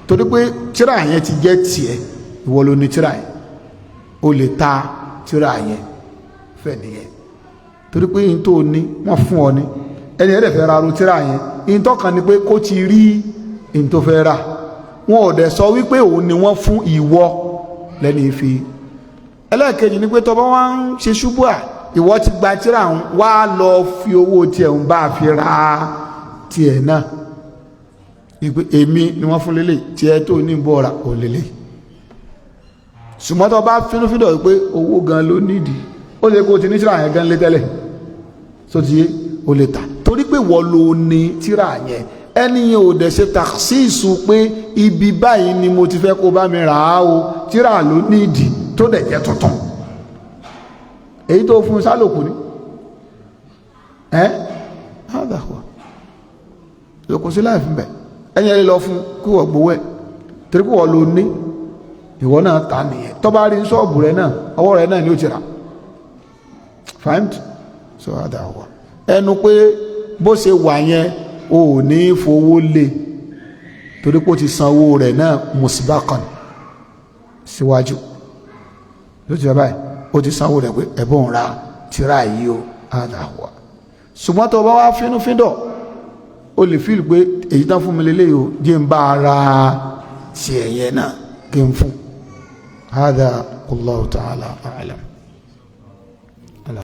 torí pé tíra yẹn ti jẹ́ tiẹ̀, ìwọ ló ní tíra yẹn. Ó lè ta tíra yẹn fẹ́ nìyẹn, torí pé yìí tó ní wọ́n fún ọ ní. Ẹni ẹ̀rẹ̀ fẹ́ ra ru tíra yẹn, yìí tọ́kàn ni pé kó ti rí yìí tó fẹ́ rà. Wọn ò dẹ̀ sọ wípé òun ni wọ́n fún ìwọ lẹ́ni fi. Ẹlẹ́ẹ̀kejì ni pé tọba wá ń ṣe ṣubú à, ìwọ ti gba tíra ń wá lọ fi owó tiẹ̀ ń bá fi ra tiẹ̀ náà, ìpè èmi ni wọ́n fún lélẹ̀, tiẹ̀ tó ní bọ́ra ò lélẹ̀. Ṣùgbọ́n tó bá fínúfíndọ̀ wípé owó gan ló nídìí, ó lè kó o ti ní tíra yẹn gan lé tẹ́lẹ̀, tó ti yé, o lè tà, torí pé wọ́n ló ní tíra yẹn. Ẹni yẹn ò dẹ̀ ṣe takhsis pé ibi báyìí ni mo ti fẹ́ kó bá mi rà á o. Tíra ló nídìí tó dẹ̀ jẹ́ tuntun, èyí tó fún sálòkù ni ẹ́ hádà wà kò sí láì fún bẹ̀. Ẹni ẹni lọ fún kí wọ́n gbowó ẹ̀, torí pé wọ́n ló ní, ìwọ náà ta nìyẹn. Tó bá rí ṣọ́ọ̀bù rẹ náà, ọwọ́ rẹ náà ni ó ti rà. Fahimtu? So hádà wà ẹnu pé bó ṣe wà yẹn, o ò ní fowó lé, torí pé ó ti san owó rẹ̀ náà musbakan síwájú. Ló ti rà báyìí, ó ti sanwó rẹ̀ pé ẹ̀bùn ra tírà yìí o. Hádà wà. Ṣùgbọ́n tó bá wá fínúfíndọ̀, o lè feel pé èyí tán fún mi lélẹ́yìí o, jẹ́ ń bá ara tiẹ̀ yẹn náà kí n fún. Hádà, wallahu ta'ala a'lam.